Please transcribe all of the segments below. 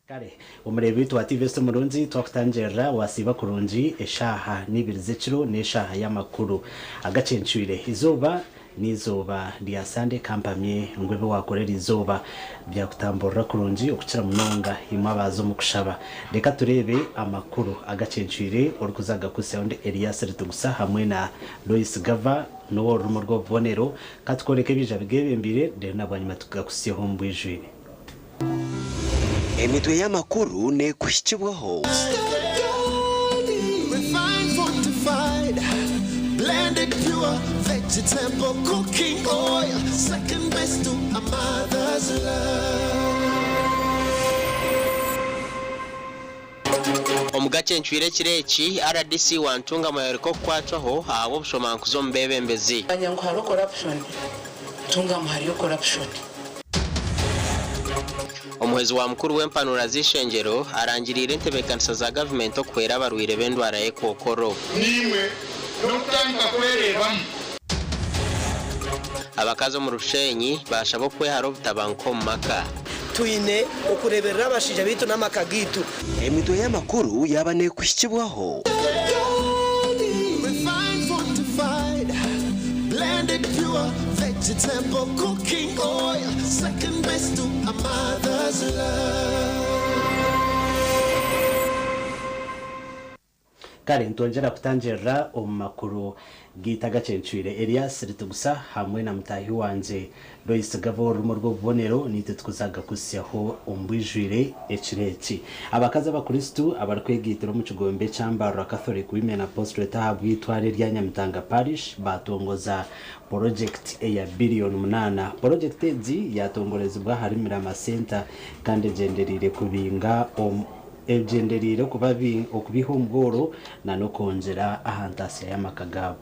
Kare omureebi waitu wa TV Esi Murungi, twakutangirira wasiiba kurungi eshaaha n'ibiri z'ekiro n'eshaaha y'amakuru agacencwire. Eizooba n'eizooba rya Sande ka mpamye ngu ebi waakora eri izooba byakutamburira kurungi okukira munonga imwe abaaza omu kushaba. Reka tureebe amakuru agacencwire orikuza kugakuhitsyaho ndi Elias Ritugusa hamwe na Lois Gava n'ow'orurimi rw'obubonero. Ka tukworeke ebiija bigeebembeire reero na bwanyima tugakuhitsyeho omu bwijwire. Emitwe y'amakuru neekuhikibwaho. Refined, fortified, blended pure vegetable cooking oil, second best to a mother's love. Omu gacencwire ekiro eki, rdc wa Ntungamo yayoreka okukwatwaho ahabw'obushomankuzi omu beebembezi. Manya ngu hariho corruption, Ntungamo hariyo corruption. Omuhwezi wa mukuru w'empanuura z'eishengyero arangiriire entebeekanisa za gavumenti okuhwera abarwaire b'endwara y'ekookoro. Naimwe n'okutandika kwereebamu. Abakazi omuri Bushenyi baashaba okwehara obutabanguko omu maka. Twine okureeberera abashaija baitu n'amaka gaitu. Emitwe y'amakuru yaaba neekuhikibwaho. Refined, fortified, blended pure vegetable cooking oil, second best to a mother's love. Kare nitwongyera kutangirira omu makuru gaitu agacencwire. Elias Ritugusa hamwe na mutaahi wangye Lois Gava ow'orurimi rw'obubonero naitwe tukuza kugakuhitsyaho omu bwijwire ekiro eki. Abakazi Abakristu abarikwegaitira omu kigombe ekya Mbarara Catholic Women Apostolate ahabw'eitware erya Nyamitanga Parish baatongoza porogyekiti eya biriyoni munaana. Porogyekiti egi yaatongorezibwa ahari Mirama Centre kandi egyendereire kubinga omu Egyendereire okubaiha omu bworo na n'okwongyera aha ntaasya y'amaka gaabo.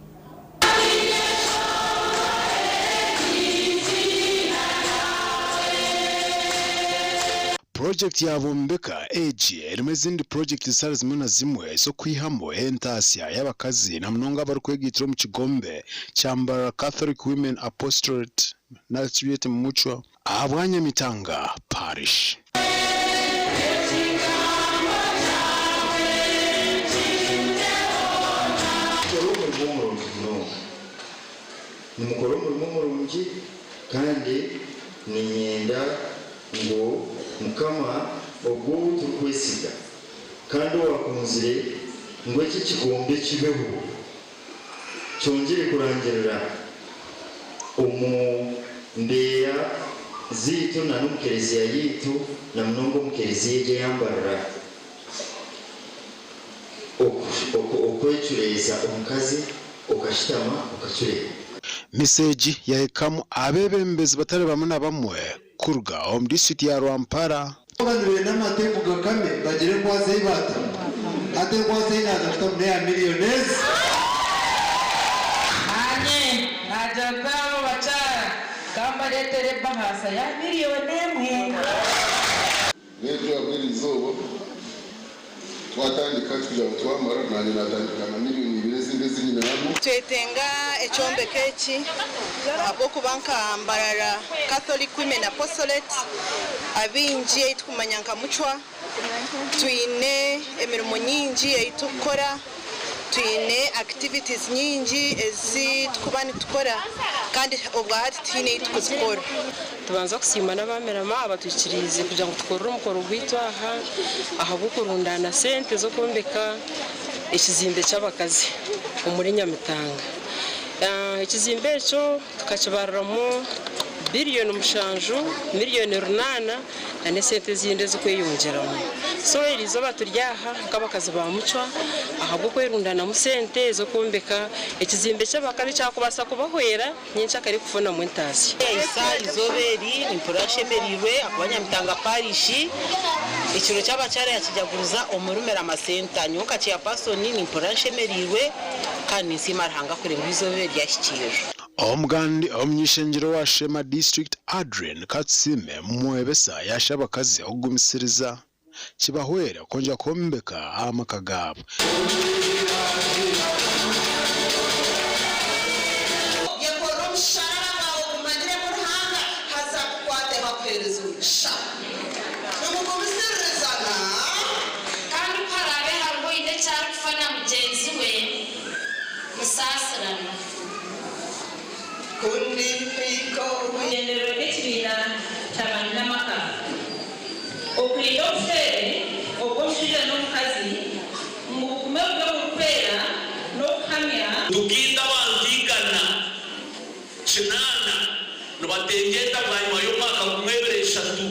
Purojekiti ya Bombeka egi erimu ezindi purojekiti zitari zimwe na zimwe ez'okwihamu entaasya y'abakazi na munonga abarikwegaitira omu kigombe kya Mbarara Catholic Women Apostolate Nalkibyete Mucwa Ahabwa Nyamitanga Parish. Mukore omurimo murungi munonga. Nimukora omurimo murungi kandi niinyenda ngu Mukama ogwo ou turikwesiga kandi owaakunzire ngu eki ekigombe kibeho, kyongyere kurangirira omu mbeera zaitu na n'omu kereziya yaitu na munonga omu kereziya egi eya Mbarara okwecureeza omukazi okashutama okacureera. Misa egi yahikamu abeebembezi batari bamwe na bamwe kuruga omu disiturikiti ya Rwampara. Baaba nibenda amate ngu gakame bagire enkwatsi ei baatamu. Hati enkwatsi ei naaza kutamu n'eya miriyoni ezi. Naanye naagira nti abo bakyara ka mbareetere ebahaasa ya miriyoni emwe. Mbwenu ahabw'eri izooba twatandika kugira ngu twamara naanye natandika na miriyoni ibiri ezindi ezi nyine hanu. Nitwetenga ekyombeko eki ahabw'okuba nka Mbarara Catholic Women Apostolate abaingi ei turikumanya nka Mucwa twine emirimo nyingi ei turikukora, twine activities nyingi ezi turikuba nitukora kandi obwahati tihaine ei turikuzikora. Tubanza kusiima n'abamirama abatwikiriize kugira ngu tukorere omukoro gwaitu aha ahabw'okurundaana sente z'okwombeka ekizimbe ky'abakazi. Omuri Nyamitanga. Ekizimbe ekyo tukakibariramu biriyoni mushanju, miriyoni runaana n'esente ezindi ezirikweyongyeramu. So eriizooba turi aha nk'abakazi ba Mucwa ahabw'okwerundanamu sente ez'okwombeka ekizimbe ky'abakazi ekyakubaasa kubahwera nyenkyakare kufunamu entaasya. Eisa izooba eri nimpurira nshemereirwe ahakuba Nyamitanga Parish ekiro ky'abakyara yakijaguriza omuri Mirama Centre. Nyowe nka Chairperson nimpurira nshemereirwe kandi ninsiima Ruhanga kureeba ngu eizooba eri ryahikiirira. Omugandi omuny'ishengyero wa Sheema District Adrian Katusime Mwebesa yashaba abakazi okugumisiriza kibahwere kwongyera kwombeka amaka gaabo. Yekorere omusharaba gwawe ogumanyiremu Ruhanga, haza akukwateho akuheereze omugisha. Nimugumisiririzana. Kandi ku haraabe hariho oine eki arikufa na mugyenzi we, musaasirane. Ku ndihika omu. Ebigyendererwa by'ekibiina kya Banyinamaka, Okurinda obushwere obw'omushaija n'omukazi ngu bugume buri oburikwera n'okuhamya. Tukiita abantu 180 nibatengyeta bwanyima y'omwaka gumwe ebiro eshatu.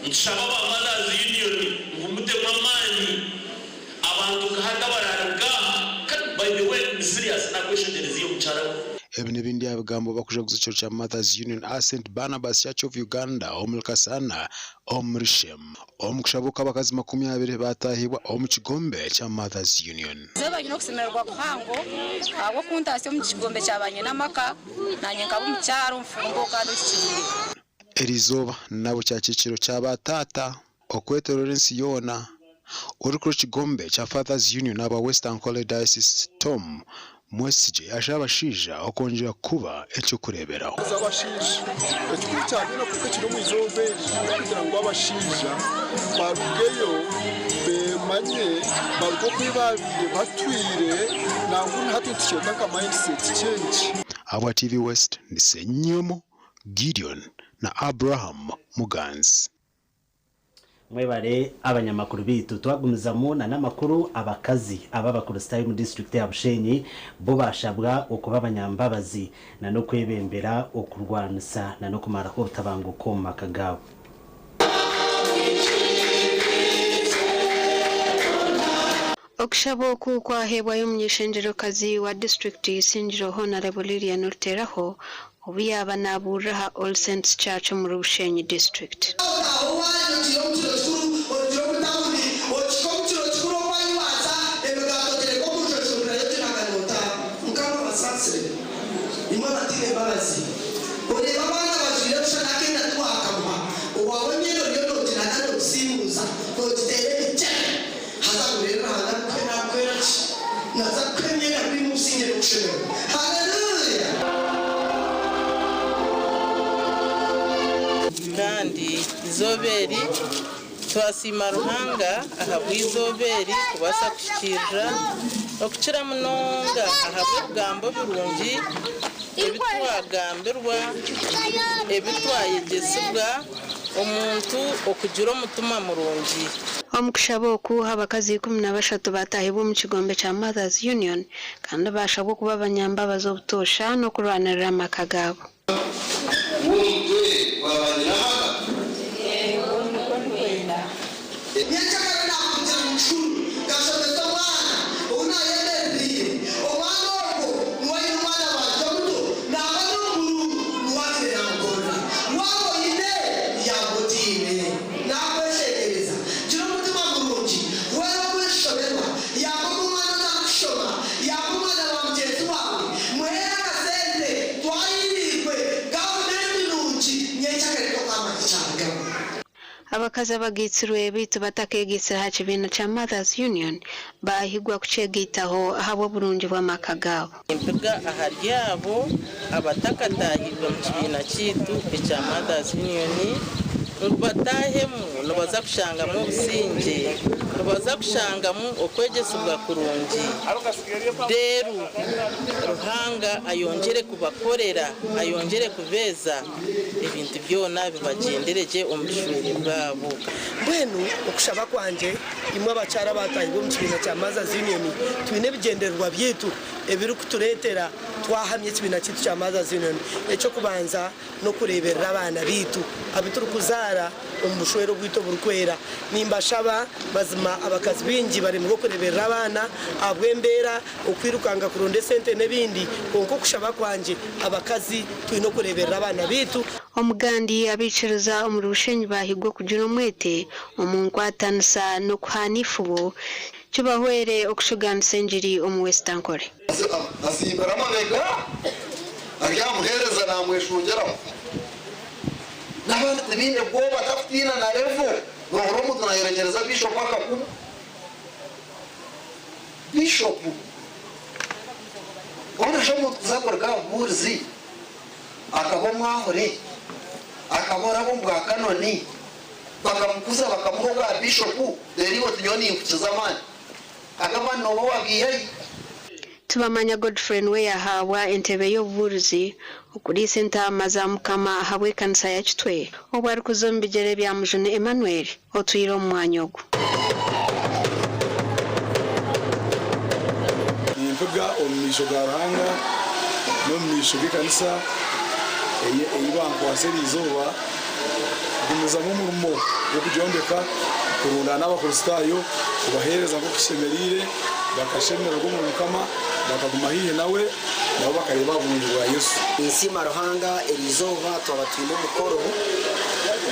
Nitushaba aba Mothers Union ngu mutemu amaani abantu nka hati abararuga aha kandi by the way ndi serious nakweshengyereza iwe mukyara we. Ebi n'ebindi aha bigambo bakujaguza ekiro kya Mothers Union aha St Barnabas Church of Uganda omuri Kasana omuri Sheema. Omu kushaba oku abakazi 20 baataahibwa omu kigombe kya Mothers Union. Izooba nyine okusemererwa kuhango ahabw'okuntaasya omu kigombe kya banyinamaka, naanye nkaba omukyara omufumbo kandi ohikiriire. Eriizooba nabwo kyakiikiro kya ba taata okwetoroora ensi yoona. Orikukora ekigombe kya Fathers Union aba West Ankole Diocese Tom Mwesigye ashaba abashaija okwongyera kuba eky'okureeberaho. Abashaija, ekikuru kya byona kwonka ekiri omu izooba eri n'okugira ngu abashaija barugeyo beemanye baruge oku baabaire batwire nangwa na hati nitukyeta nka mindset change. Ahabwa TV West, ndi Ssenyomo Gideon na Abraham Muganzi. Mwebare abanyamakuru beitu. Twagumizamu na n'amakuru, abakazi aba abakurisitaayo omu disiturikiti ya Bushenyi bo bashabwa okuba abanyambabazi na n'okwebembera okurwanisa na n'okumaraho obutabanguko omu maka gaabo. Okushaba oku kwaheebwayo omuny'eishengyerokazi wa disiturikiti Isingiro Honarebo Lilian Ruteraho obu yaaba naabuurira aha All Saints Church omuri Bushenyi disiturikiti. Haza ngu reero Ruhanga arikuhe naakuhwera ki? Naaza kukuha emyenda kurimu obusingye n'okushemererwa. Haleluya! Kandi eizooba eri twasiima Ruhanga ahabw'eizooba eri kubaasa kuhikiirira okukira munonga ahabw'ebigambo birungi ebi twagambirwa, ebi twayegyesibwa omuntu okugira omutima murungi. Omu kushaba oku, abakazi 13 baataahibwa omu kigombe kya Mothers Union kandi baashabwa okuba abanyambabazi obutoosha n'okurwanirira amaka gaabo. W'omutwe gwa banyinamaka? Nyencakare naakugira ngu kikuru nkashomesa omwana ou naayemereriire. Omwana ogwo niwe aine omwana wangye omuto, naaba n'omukuru niwe abaire naamukorera. Waaba oine, yamba otaine. Naakweshengyereza, gira omutima murungi, hwera okweshoberwa, yamba ogwo mwana otarikushoma, yamba omwana wa mugyenzi waawe, muheere akasente, twayiriirwe, gavumenti nungi, nyencakare tokaamanya ekyarugamu. Abakazi abagaitsirwe beitu batakeegaitsire aha kibiina kya Mothers Union baahigwa kukyegaitaho ahabw'oburungi bw'amaka gaabo. Nimpiga ahari abo abatakataahirwe mu kibiina kyaitu ekya Mothers Union ngu bataahemu nibaza kushangamu obusingye. Nibaza kushangamu okwegyesibwa kurungi reero Ruhanga ayongyere kubakorera, ayongyere kubeeza, ebintu byona bibagyendere gye omu bushwere bwabo. Mbwenu okushaba kwangye imwe abakyara abatahibwe omu kibiina kya Mothers Union, twine ebigyendererwa byaitu ebirikutureetera twahamya ekibiina kyaitu kya Mothers Union. Eky'okubanza n'okureeberera abaana baitu abu turikuzaara omu bushwere obwaitu oburikwera. Nimbashaba mazima abakazi baingi baremirwe okureeberera abaana ahabw'embeera, okwirukanga kuronda esente n'ebindi, kwonka okushaba kwangye abakazi twine okureeberera abaana baitu. Omugandi abaikiriza omuri Bushenyi baahigwa okugira omwete omu nkwatanisa n'okuhaana eifubo kibahwere okushugaanisa engiri omu West Ankole. Azimbire amabega, aryamuheereza naamweshongyeraho. N'abandi tibaine bwoba, takutiina na revo. Noohurira omuntu naayerekyereza biishopu akakumu. Biishopu! Oriija omuntu kuza kuruga aha bubuurizi akaba omwahure, akaba oraba omu bwakanoni, bakamukuza bakamuha obwa biishopu, reero iwe oti nyowe ninkukiza amaani. Aga amaani nooba waagaiha hi? Tibamanya Godfrey niwe yahaabwa entebe y'obubuurizi okuriisa entaama za Mukama ahabw'ekanisa ya Kitwe obu arikuza omu bigyere bya Mujuni Emmanuel otwire omu mwanya ogu. Nimpiga omu maisho ga Ruhanga n'omu maisho g'ekanisa ei bankwatsa eri izooba kugumizamu omurimo gw'okugyombeka, kurundaana Abakristaayo, kubaheereza nk'oku kishemereire, bakashemererwa omuri Mukama, bakaguma haihi nawe, nabo bakareeba aha burungi bwa Yesu. Ninsiima Ruhanga eriizooba twaba twine omukoro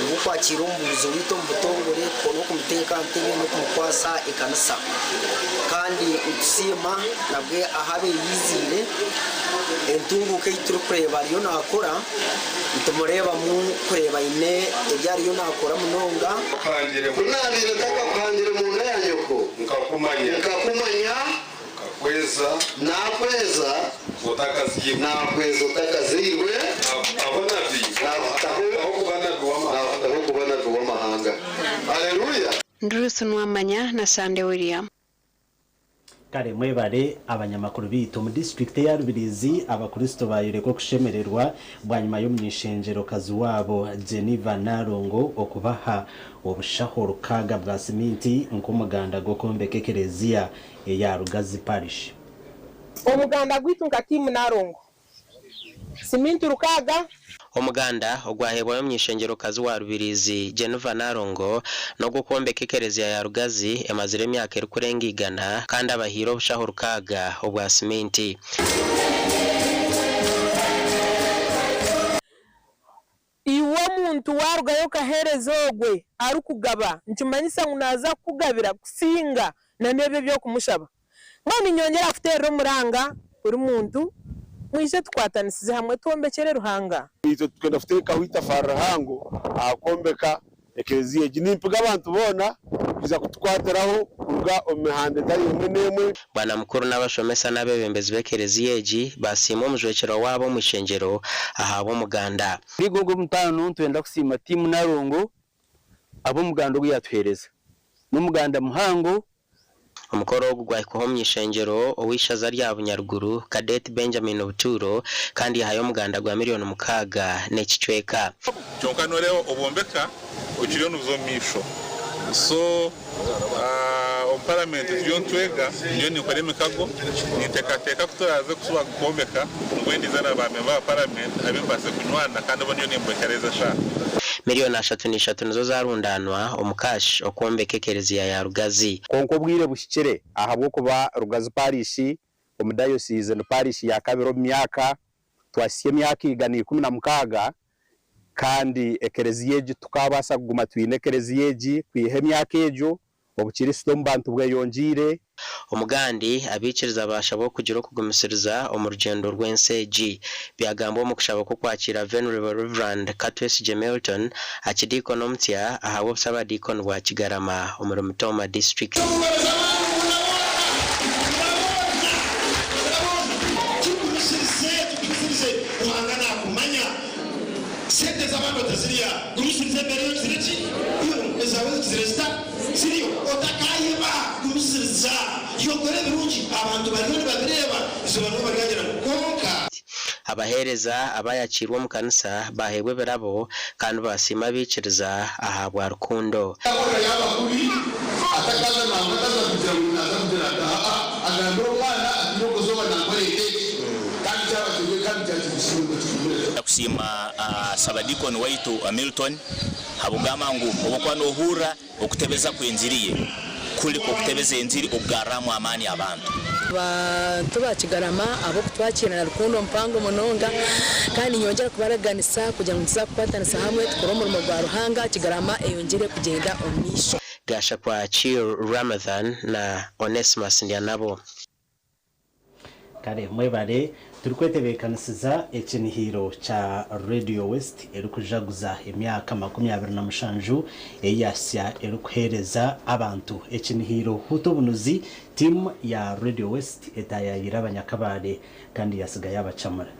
gw'okwakiira omubuurizi waitu omu butongore n'okumuteeka aha ntebe n'okumukwasa ekanisa. Kandi nitusiima nabwe ahu abaire yaiziire, entunguuka ei turikureeba ariyo naakora, nitumureebamu kureeba aine ebi ariyo naakora munonga. Ku naabaire ntakakuhangire mu nda ya nyoko, nkakumanya, naakweza, naakweza otakazairwe, naakutaho kuba nabi w'amahanga. Haleluya! Ruth Nuwamanya na Sande William. Kare mwebare abanyamakuru beitu. Omu disiturikiti eya Rubirizi, abakristo bayoreka okushemererwa bwanyima y'omuny'eishengyerokazi waabo Geneva Nalongo okubaha obushaho rukaaga bwa siminti nk'omuganda gw'okwombeka ekereziya eya Rugazi Parish. Omuganda gwaitu nka tiimu Nalongo, siminti rukaaga. Omuganda ogwaheebwayo omuny'eishengyerokazi wa Rubirizi, Geneva Nalongo, n'ogw'okwombeka ekereziya ya Rugazi emazire emyaka erikurenga igana kandi abahaire obushaho rukaaga obwa siminti. Iwe omuntu waarugayo okaheereza ogwe arikugaba, nikimanyisa ngu naaza kukugabira kusinga na n'ebyo ebi orikumushaba. Mbwenu niinyongyera kuteerera omuranga buri muntu, mwije tukwatanisize hamwe twombekyere Ruhanga. Itwe titwenda kuteekaho eitafaari rihango aha kwombeka ekereziya egi. Nimpiga abantu boona kwija kutukwatiraho kuruga omu mihanda etari emwe n'emwe. Bwanamukuru n'abashomesa n'abeebembezi b'ekereziya egi baasiima omujwekyerwa waabo omu ishengyero ahabw'omuganda. Omuri ogu omutaano nitwenda kusiima tiimu Nalongo ahabw'omuganda ogu yaatuheereza. N'omuganda muhango. Omukoro ogu gwahikwaho omuny'ishengyero ow'eishaza rya Bunyaruguru, Cadet Benjamin Buturo kandi yahayo omuganda gwa miriyoni mukaaga n'ekicweka. Kyonka noreeba obwombeka okiriyo nibuza omu maisho so omu paramenti turiyo nitwega nyowe ninkora emikago nintekateka kuturaze kusuba kwombeka nibwe ndiza na ba memba ba paramenti abu mbaase kunywana kandi bo ndiyo nimbohereza eshaaha. Miriyoni ashatu n'ishatu nizo zarundaanwa omu cash okwombeka ekereziya ya Rugazi. Kwonka obwire buhikire ahabw'okuba Rugazi Parish omu Dayosiizi ni Parish ya kabiri omu myaka, twahitsya emyaka 116 kandi Ekereziya egi tukaabaasa kuguma twine Ekereziya egi kwiha emyaka egyo Obukristo omu bantu bweyongyeire. Omugandi, abaikiriza baashabwa okugira okugumisiriza omu rugyendo rw'ensi egi. Byagambwa omu kushaba kw'okwakiira Venerable Rev. Katwesigye Milton, Akidiikoni omutsya ahabw'obusabadiikoni bwa Kigarama omuri Mitooma District. Sente z'abandi otazirya, gumisiriza embeera ei ogizire ki? Ezaawe zigizire zita? Siriyo otakayeba gumisiriza yokora ebirungi abantu bariyo nibabireeba izooba rimwe baryagira ngu kwonka. Abaheereza abayakiirwe omu kanisa baheebwa ebirabo kandi baasiima abaikiriza ahabwa rukundo. Yaahurira yaaba kubi, atakaza nangwa ataza kugira ngu naaza kugira ati, Aa, agambire omwana ati, Nyowe ogwo nankora eki eki, kandi kyaba kiri kandi kyakiri. Kusiima Sabadikoni waitu Milton habw'okugamba ngu obu okuba nohurra okutebeza kw'enjiri ye kuri okutebeza enjiri okugarramu amaani abantu. Abantu ba Kigarama ab'okutwakiira na rukundo mpango munonga kandi ninyongyera kubaraganisa kugira ngu nituza kukwatanisa hamwe tukore omurimo gwa Ruhanga Kigarama eyongyere kugyenda omu maisho. Gashakwa Chill Ramadhan na Onesmus Ndyanabo. Kare mwebare turikwetebeekanisiza ekinihiiro kya Radio West erikujaguza emyaka 27 ei yahitsya erikuheereza abantu ekinihiiro Huuta Obunuzi tiimu ya Radio West etaayaayire Abanyakabaare kandi yaatsiga yaabacamura.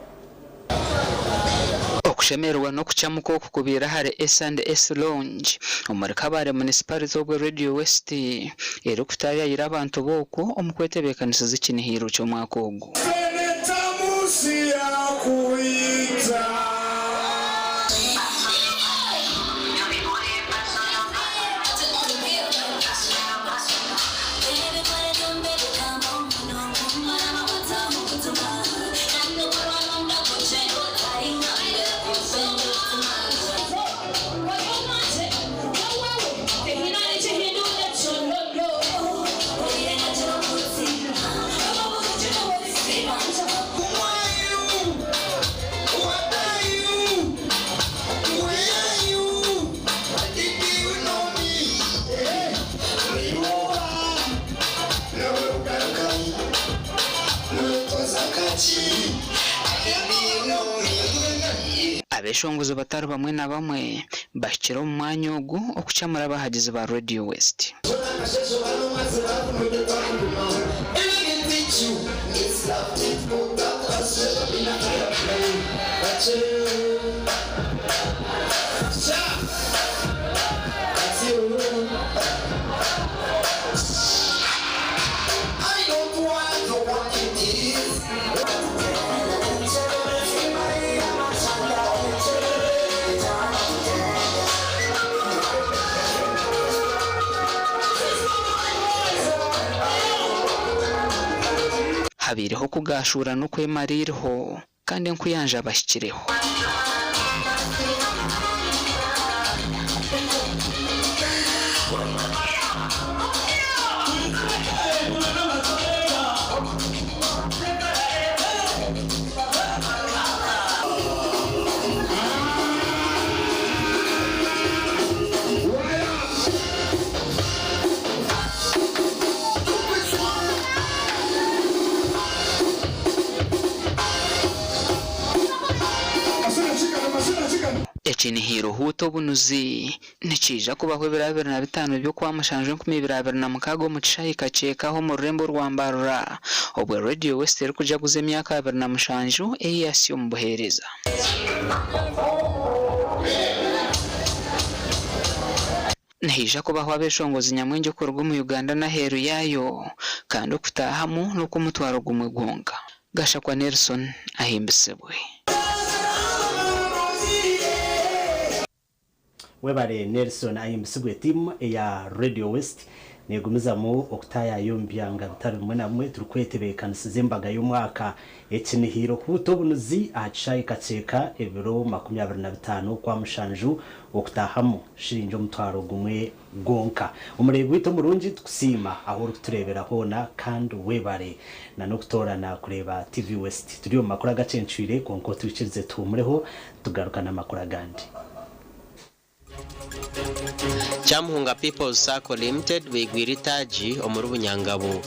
Okushemererwa n'okukyamuka oku kubaire ahari S and S Lounge omuri Kabale Municipality obwo Radio West erikutaayaayira abantu b'okwo omu kwetebeekanisiza ekinihiiro ky'omwaka ogu. Abeshongozi batari bamwe na bamwe bahikire omu mwanya ogu okukyamura abahagizi ba Radio West. Habaireho okugaashuura n'okwemara eiriho kandi enkuyanja abahikireho. Ekinihiiro Huuta Obunuzi nikiija kubaho ebiro 25 by'Okwamushanju 2026 omu kishaayi Kakyeka omu rurembo rwa Mbarara obwo Radio West erikujaguza emyaka 27 ei yahitsya omu buheereza. Nihaija kubaho abeshongozi nyamwingi okuruga omu Uganda n'aheeru yaayo kandi okutaahamu n'okw'omutwaro gumwe gwonka. Gashakwa Nelson ahimbisibwe. Webare Nelson ahimbisibwe Tiimu eya Radio West negumizamu okutaayaaya omu byanga bitari bimwe na bimwe turikwetebeekanisiza embaga y'omwaka Ekinihiiro kuhuuta obunuzi aha kishaayi Kakyeka ebiro 25 Okwamushanju okutaahamu shiringi omutwaro gumwe gwonka. Omureebi waitu omurungi tukusiima ahu orikutureebera hoona kandi webare na n'okutoorana kureeba TV West. Turi omu makuru agacencwire kwonka otwikirize tuhuumureho tugaruka n'amakuru agandi. Kyamuhunga People's Sacco Limited beigwire itaagi omuri Bunyangabu.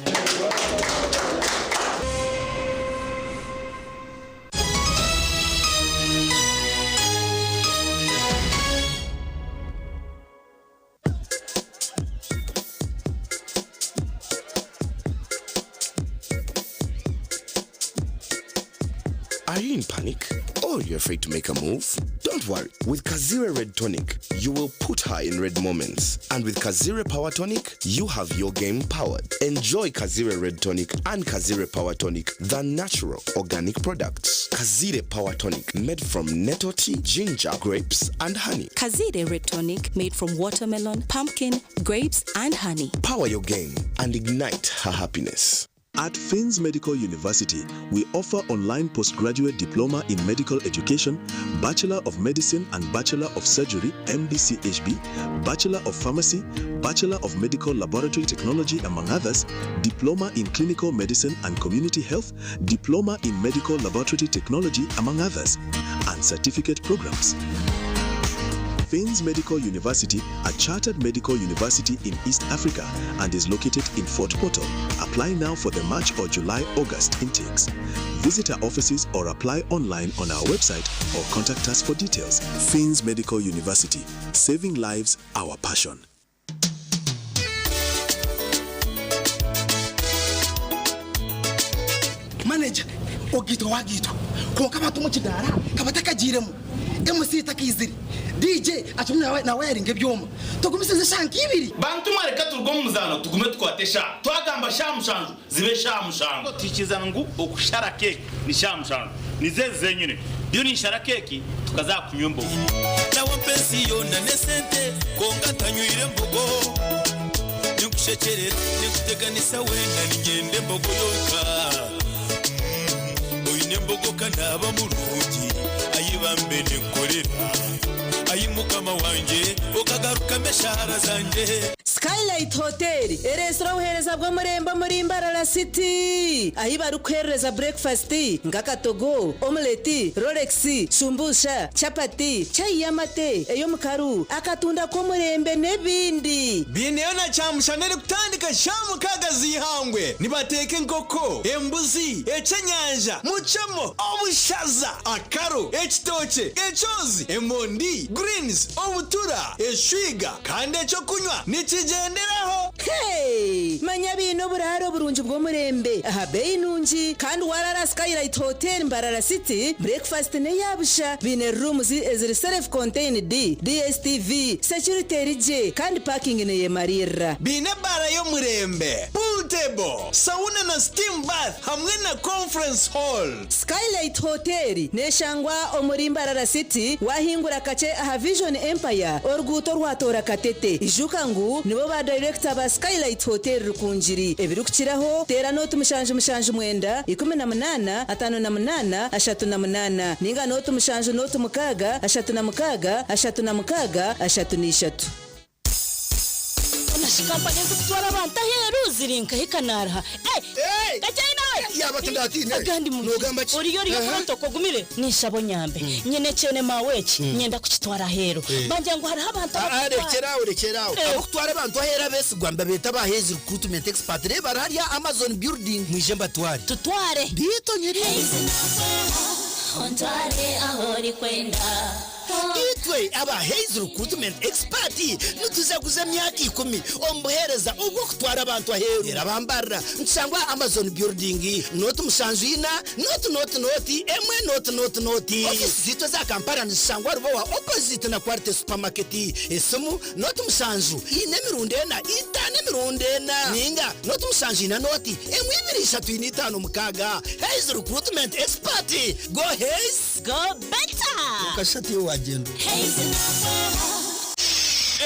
Are you in panic? Or you're afraid to make a move? Don't worry. With Kazire Red Tonic, you will put her in red moments. And with Kazire Power Tonic, you have your game powered. Enjoy Kazire Red Tonic and Kazire Power Tonic, the natural organic products. Kazire Power Tonic, made from nettle tea, ginger, grapes, and honey. Kazire Red Tonic made from watermelon, pumpkin, grapes, and honey. Power your game and ignite her happiness. At Finns Medical University, we offer online postgraduate diploma in medical education, Bachelor of Medicine and Bachelor of Surgery, MBCHB, Bachelor of Pharmacy, Bachelor of Medical Laboratory Technology, among others, Diploma in Clinical Medicine and Community Health, Diploma in Medical Laboratory Technology, among others, and certificate programs. Finns Medical University, a chartered medical university in East Africa and is located in Fort Portal. Apply now for the March or July August intakes. Visit our offices or apply online on our website or contact us for details. Finns Medical University, saving lives, our passion. Manager ogaitwa wagaitwa kwonka abantu omu kidaara kabatakagiiremu, MC takaizire, DJ akirimu nawayaringa ebyoma. Tugumisirize eshaaha nk'ibiri. Bantu mwe reka turuge omu muzaano tugume tukwate eshaaha. Twagamba shaaha mushanju zibe eshaaha mushanju. Tuhikirizana ngu okushara keeki ni shaaha mushanju. Nizo ezi zenyine. Ndiyo ninshara keeki tukaza aha kunywa embogo. Nawe ampa ensi yoona n'esente kwonka ntanywire mbogo. Ninkushekyerera, ninkuteganisa weena niinyenda embogo yonka. Oine embogo ka naaba murungi, ai bambe ninkukorera. Ai Mukama wangye, okagarukamu eshaara zangye. Skylight Hotel ereetsire obuheereza bw'omurembe omuri Mbarara City ahi barikuheerereza burekifasiti nk'akatogo, omuleti, rolex, shumbusha, chapati, chai y'amate, ey'omukaru, akatunda k'omurembe n'ebindi. Baineyo na kyamushana erikutandika shaaha mukaaga z'eihangwe. Nibateeka enkoko, embuzi, ekyenyanja, mucemo, obushaza, akaro, ekitookye, ekyozi, emondi, greens, obutura, eshwiga kandi ekyokunywa nikigyenderaho. Hey! Manya baine oburaaro burungi bw'omurembe aha beeyi nungi kandi waraara aha Skylight Hotel Mbarara City, breakfast n'eya busha. Baine rooms eziri self contained, DSTV, security eri gye kandi parking neyemariirira. Baine ebaara y'omurembe, pool table, sauna na steam bath hamwe na conference hall. Skylight Hotel neshangwa omuri Mbarara City wahingura kakye aha Vision Empire oruguuto orwatoora Katete. Ijuka ngu nibo ba dayirekita ba Skylight Hotel Rukungiri. Ebirikukiraho teera nooti 779 18 58 38 ninga nooti 7 nooti 6 36 36 33. Honashi kampani ezikutwara abantu aheeru ziri nkahi kanaaruha? Kakyayi nawe! Yaaba tindatiine. Agandi mu Noogamba ki? Oriyo oriyo Aha. protocol ogumire ninshaba onyambe. Nyine ekyene maawe eki nyenda kukitwara aheeru. Bangira ngu hariho abantu Ah, ah, abakutwara. rekyera aho rekyera aho. Abakutwara abantu aheeru abeesigwa nibabeeta aba Haze Recruitment Expert. Reeba bari hariya Amazon building. Mwije mbatware. Tutware. Biito nyiri. Ontware ahu orikwenda. Itwe aba Hays Recruitment Expert nitujaguza emyaka ikumi omu buheereza obw'okutwara abantu aheeru. Reero abambarira nitushangwa aha Amazon Building, nooti mushanju ina, nooti nooti nooti, emwe nooti nooti nooti. Ofiisi zaitu eza Kampala nizishangwa Rubowa opposite na Quality Supermarket. Esimu, nooti mushanju ina emirundi ena, itaano emirundi ena, ninga nooti mushanju ina nooti emwe ibiri ishatu ina itaano mukaaga. Hays Recruitment Expert, go Hays! Go better! Okashusha tiiwe waagyenda.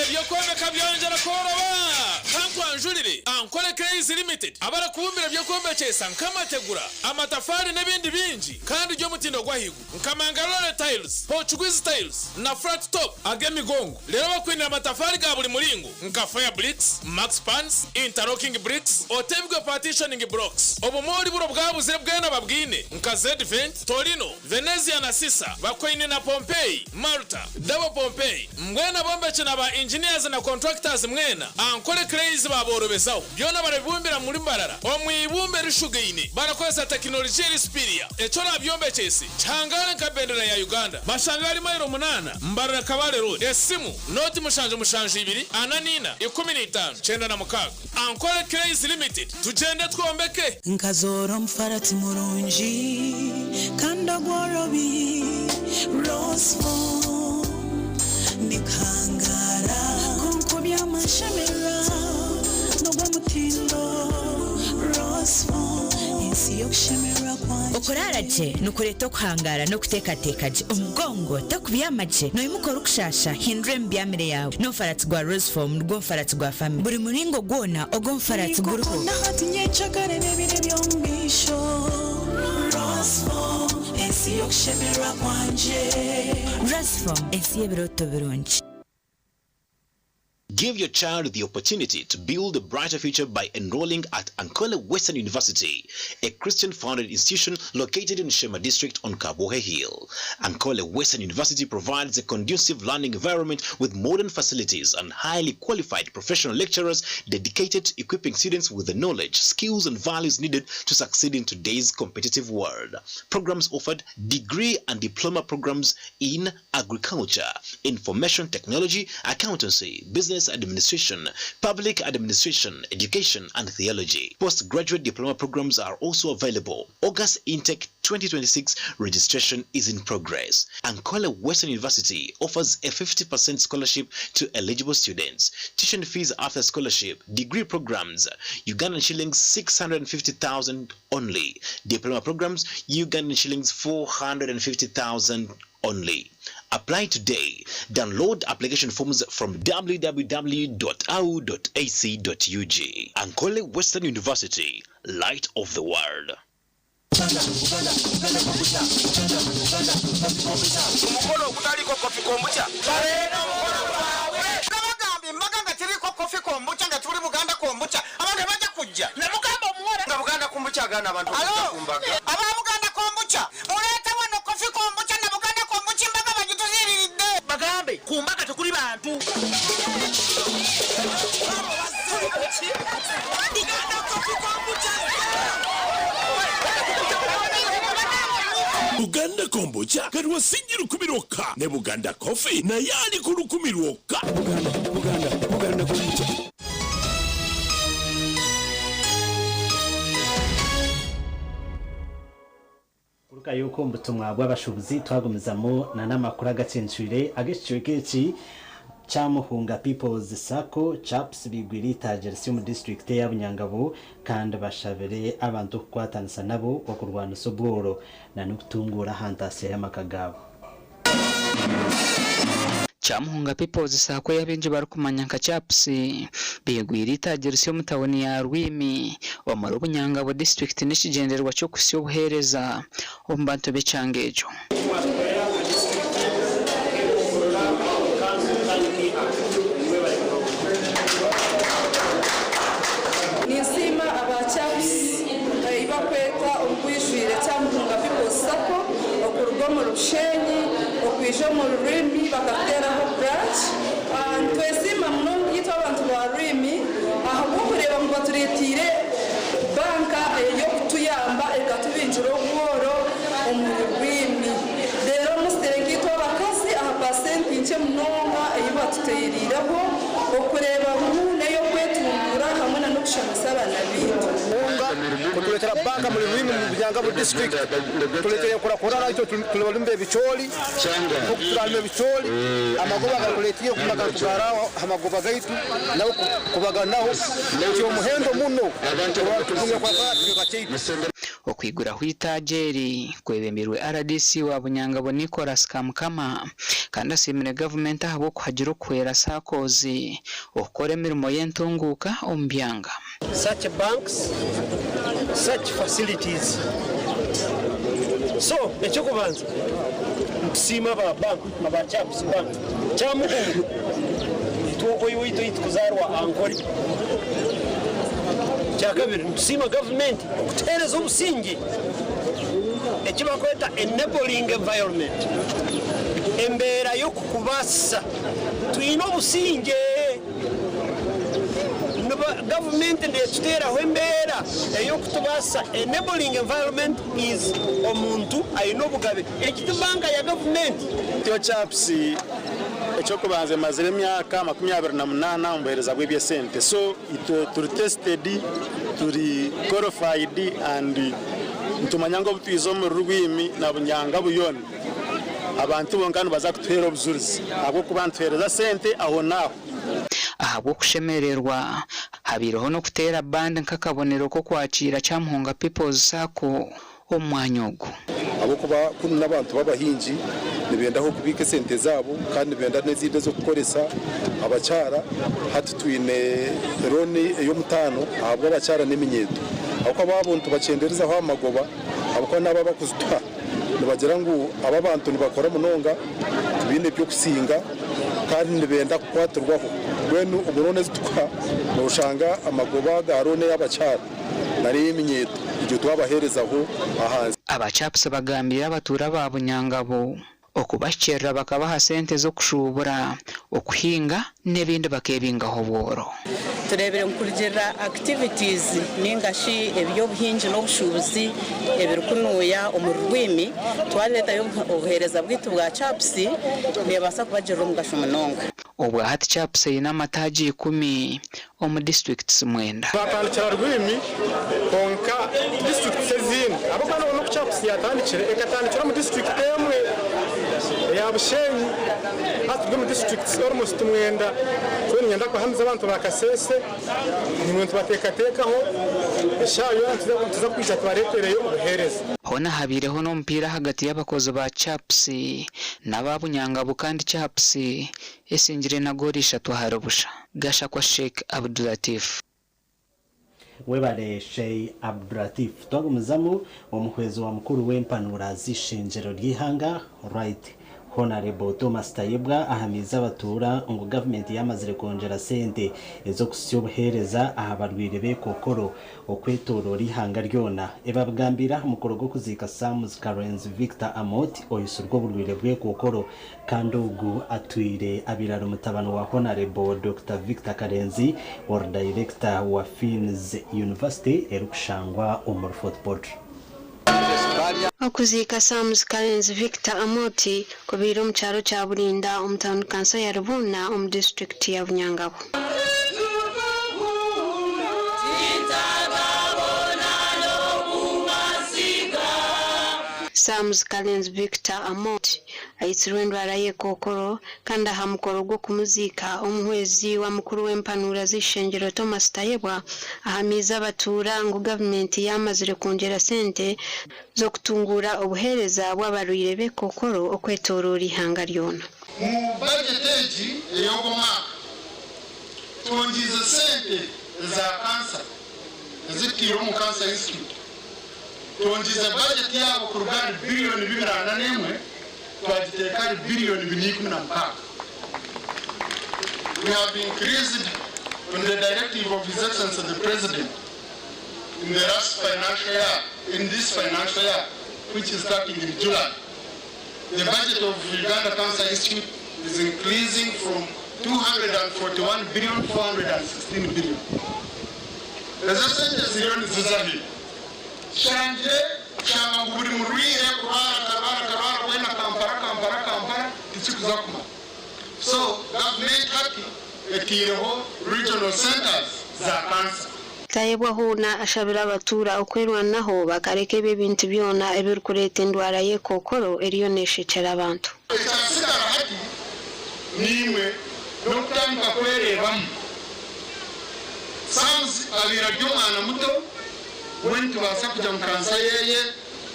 Eby'okwombeka byongyera kworoba! Kankwanjurire Ankole Clays Limited abarikubumbira eby'okwombekyesa nk'amategura, amatafaari n'ebindi bingi kandi by'omutindo gw'ahaiguru nka Mangalore Tiles, Portuguese Tiles na Flat Top ag'emigongo. Reero bakwinire amatafaari ga buri muringo nka Fire Bricks, Max Pans, Interlocking Bricks, Otebwe Partitioning Blocks. Obumoori buri obwabuzire bwena babwine nka Zedvent, Torino, Venezia na Sisa, Bakwaine na Pompeii, Malta, Double Pompeii. Mbwenu abombeki na ba engineers na contractors mwena, Ankole Clays baaborobezaho. Byona barabibumbira muri Mbarara omu ibumba erishugaine barakozesa tekinologiya eri superior. Eki orabyombekyese kihangare nka bendera ya Uganda. Bashange ahari mailo munaana Mbarara Kabale Road. Esimu, nooti mushanju mushanju ibiri ana niina 15 96. Ankole Clays Limited, tugyende twombeke! Nkazoora omufarati murungi kandi ogworobi, Roseform ndikuhangaara. Kwonka oby'amashemererwa n'ogw'omutindo, Roseform ensi y'okushemererwa kwangye. Okuraara gye nikureeta okuhangaara n'okuteekateeka gye. Omugongo tokubyama gye, noimuka orikushaasha, hindura emibyamire yaawe. N'omufaratsi gwa Roseform nigwo mufaratsi gwa family. Buri muringo gwona ogw'omufaratsi guriho. Ninkukunda hati nyekyakare n'ebiro eby'omu maisho Roseform ensi y'okushemererwa kwangye. Roseform ensi y'ebirooto birungi. Give your child the opportunity to build a brighter future by enrolling at Ankole Western University, a Christian-founded institution located in Sheema District on Kabwohe Hill. Ankole Western University provides a conducive learning environment with modern facilities and highly qualified professional lecturers dedicated to equipping students with the knowledge, skills, and values needed to succeed in today's competitive world. Programs offered: degree and diploma programs in agriculture, information technology, accountancy, business administration, public administration, education, and theology. Postgraduate diploma programs are also available. August intake 2026 registration is in progress. Ankole Western University offers a 50% scholarship to eligible students. Tuition fees after scholarship, degree programs, Ugandan shillings 650,000 only. Diploma programs, Ugandan shillings 450,000 only. Apply today. Download application forms from www.au.ac.ug. Ankole Western University, light of the world. Omukolo ogutaliiko coffee kombucha baleeta omukolo gwabwe. Nabagamba embaga nga teriiko coffee kombucha nga tuli Buganda kombucha abantu tebajja kujja. Namugamba omuwala nga Buganda kombucha agaana abantu okujja ku mbaga. Aba Buganda kombucha muleete wano coffee kombucha na Buganda kombucha embaga bagituziiriridde. Bagambe ku mbaga tekuli bantu. Buganda coffee kombucha. Buganda kombucha kati wa singi lukumi lwokka ne Buganda coffee naye ali ku lukumi lwokka. Buganda, Buganda, Buganda kombucha. Kurugayo okwo omu butumwa bw'abashuubuzi twagumizamu na n'amakuru agacencwire ag'ekicweka eki kya Muhunga People's Sacco, CHAPS, bigwire eitaagi risya omu disiturikiti eya Bunyangabu kandi bashabire abantu okukwatanisa nabo okurwanisa obworo na n'okutunguura aha ntaasya y'amaka gaabo. Kyamuhunga People's Sacco ei abaingi barikumanya nka CHAPS beegwire eitaagi risya omu tauni ya Rwimi omuri Bunyangabo disiturikiti n'ekigyendererwa ky'okuhitsya obuheereza omu bantu b'ekyanga ekyo. Ninsiima aba CHAPS ei barikweta omu bwijwire Kyamuhunga People's Sacco okuruga omuri Bushenyi okwija omu Rurimi bakatuteeraho branch. Nitwesiima munonga itwe abantu ba Rwimi ahabw'okureeba ngu batureeteire banka ey'okutuyamba ekatubingira obworo omuri Rwimi. Reero musitere nkaitwe abakazi aha pasenti nkye munonga ei batuteereireho okureeba ngu n'ey'okwetunguura hamwe na n'okushomesa abaana baitu. Kutuleetera banka muri Rwimi omu Bunyangabu district tuleeteire enkurakurana itwe turi abarimi b'ebicoori nk'oku turarima ebicoori amagoba agatureeteire okuguma garikugarraho aha magoba gaitu nago kubaganaho ky'omuhendo muno kurora tutunga enkurakurana aha kicweka kyaitu. Okwiguraho eitaagi eri kwebembirwe rdc wa Bunyangabo Nicholas Kamukama kandi asiimire gavumenti ahabw'okuhagira okuhwera SACCOs okukora emirimo y'entunguuka omu byanga. Such banks, such facilities. So eky'okubanza nitusiima aba bank, aba CABS bank. Kyamuhunga itwe owaitu ei tukuzaarwa Ankole. Ekyakabiri nitusiima gavumenti okutuheereza obusingye eki barikweta enabling environment, embeera y'okukubaasisa. Twine obusingye. Gavumenti neetuteeraho embeera ey'okutubaasisa, enabling environment is omuntu aine obugabe, egi ti banka ya gavumenti. Itwe CAPS eky'okubanza emazire emyaka 28 omu buheereza bw'eby'esente so itwe turi tested, turi qualified and nitumanya ngu obu twiza omuri Rwimi na Bunyanga Buyoni abantu bonka nibaza kutuheera obujurizi ahabw'okuba nituheereza sente ahonaaho. Ahabw'okushemererwa, habaireho n'okuteera band nk'akabonero k'okwakiira Kyamuhunga People's Sacco omu mwanya ogu. Ahabw'okuba kunu n'abantu b'abahingi nibenda ah'okubiika esente zaabo kandi nibenda n'ezindi ez'okukoresa abakyara. Hati twine looni ey'omutaano ahabw'abakyara n'eminyeeto. Ahabw'okuba abo nitubakyenderezaho aha magoba ahabw'okuba n'abo abakuzituha nibagira ngu aba abantu nibakora munonga tibaine by'okusinga kandi nibenda kukwatirwaho. Mbwenu omu looni ezi tukuha noshanga amagoba ga looni ey'abakyara nari ey'eminyeeto itwe twabaheerezaho ahansi. Aba CAPS bagambiire abatuura ba Bunyangabo okubahikiirira bakabaha sente z'okushuubura, okuhinga n'ebindi bakeebingaho obworo. Tureebire ngu kurugirira activities ninga shi eby'obuhingi n'obushuubuzi ebirikunuuya omuri Rwimi, twareetayo obuheereza bwaitu bwa CAPS neebaasa kubagirira omugasho munonga. Obwa hati CAPS eine amataagi ikumi omu disiturikiti mwenda. Twatandikira Rwimi kwonka disiturikiti ezindi ahabw'okuba nobona oku CAPS yatandikire ekatandikira omu disiturikiti emwe eya Bushenyi hati turi omu disiturikiti almost mwenda so niinyenda kuhamiza abantu ba Kasese nimwe nitubateekateekaho eshaaha yoona nituza kwija tubareetereyo obuheereza. Hoona habaireho n'omupiira ahagati y'abakozi ba CAPS n'aba Bunyangabu kandi CAPS esingire na goolo ishatu ahari busha. Gashakwa Sheikh Abdulatif. Webare Sheikh Abdulatif. Twagumizamu, omuhwezi wa mukuru w'empanura z'eishengyero ry'eihanga, Right Honarebo Thomas Tayebwa ahamiize abatuura ngu gavumenti yamazire kwongyera sente ez'okuhitsya obuheereza aha barwaire b'ekokoro okwetooroora eihanga ryona. Ebi abigambiire aha mukoro gw'okuziika Sams Karenzi Victor Amooti oitsirwe oburwaire bw'ekokoro Kandi ogu atwire abaire ari mutabani wa Honarebo Dokita Victor Karenzi ori dayirekita wa Fiennes University erikushangwa omuri Fort Portal. Okuziika Sams Karenzi Victor Amooti kubaire omu kyaro kya Burinda omu tauni kanso ya Rubuuna omu disiturikiti ya Bunyangabo. Sams Karenzi Victor Amooti Aitsirwe endwara y'ekookoro kandi aha mukoro gw'okumuziika, omuhwezi wa mukuru w'empanuura z'eishengyero Thomas Tayebwa ahamiize abatuura ngu gavumenti yaamazire kwongyera sente z'okutunguura obuheereza bw'abarwaire b'ekookoro okwetooroora eihanga ryona. Mu bajeti egi ey'ogu omwaka, twongyize sente eza kansa ezitwire omu Cancer Institute. Twongyize bajeti yaabo kuruga ahari biriyoni 241 twagiteeka ahari biriyoni 416. We have increased on the directive of His Excellency the President in the last financial year, in this financial year which is starting in July. The budget of Uganda Cancer Institute is increasing from 241 billion 416 billion. Ezo sente ziriyo niziza hi? Tushangire kushanga ngu buri murwaire kurwara akarwara akarwara weena Kampala Kampala Kampala tikikuza kumara. So gavumenti hati etaireho regional centres za cancer. Tayebwa hoona ashabire abatuura okwerwanaho bakareka ebyo ebintu byona ebirikureeta endwara y'ekookoro eriyo neeshekyera abantu. Ekyatsigara hati niimwe n'okutandika kwereebamu. Sams abaire ari omwana muto, mbwenu nitubaasa kugira ngu kansa yeye,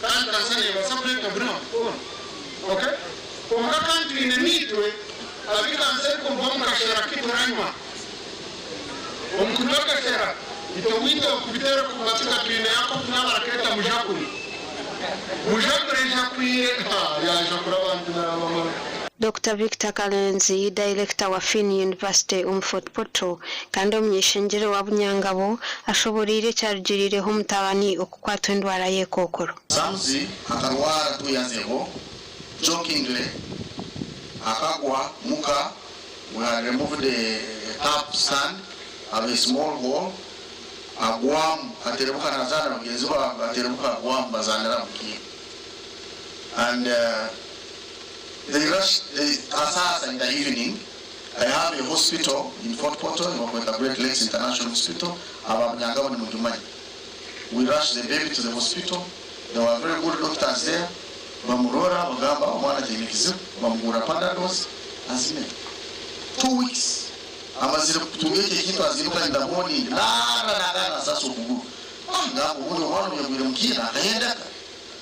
kandi kansa neebaasa kureetwa buri hantu hoona. Ok? Kwonka kandi twine naitwe abu kansa erikuruga omu kashera aku turanywa. Omu kunywa akashera, itwe owaitu okubiteera okubatsika twineyo ak'okunywa barakeeta mujakure. Mujakure ejakwire, ha, yaajakura abantu naabamara. Dokita Victor Karenzi, Dayirekita wa Finn University omu Fort Portal kandi omuny'eishengyero wa Bunyangabo ashoboreire ekyarugiriireho omutabani okukwatwa endwara y'ekookoro. Samson akarwara 2 years ago, jokingly akagwa muka, we had removed a tap stand. Have a small hole agwamu aterebuka nazaana bagenzi bange aterebuka agwamu bazaanira mu kiina and they rush they asasa in the evening I have a hospital in Fort Portal nibakweta Great Lakes International Hospital aba Munyangabo nimugimanya we rush the baby to the hospital there were very good doctors there bamurora bagamba omwana taine kizibu bamugura panados azime 2 weeks amazire kutunga ekyo ekintu azinduka in the morning nara nagana sasa okuguru. Ah, ngamba ubundi omwana yagwire mukiina akahendeka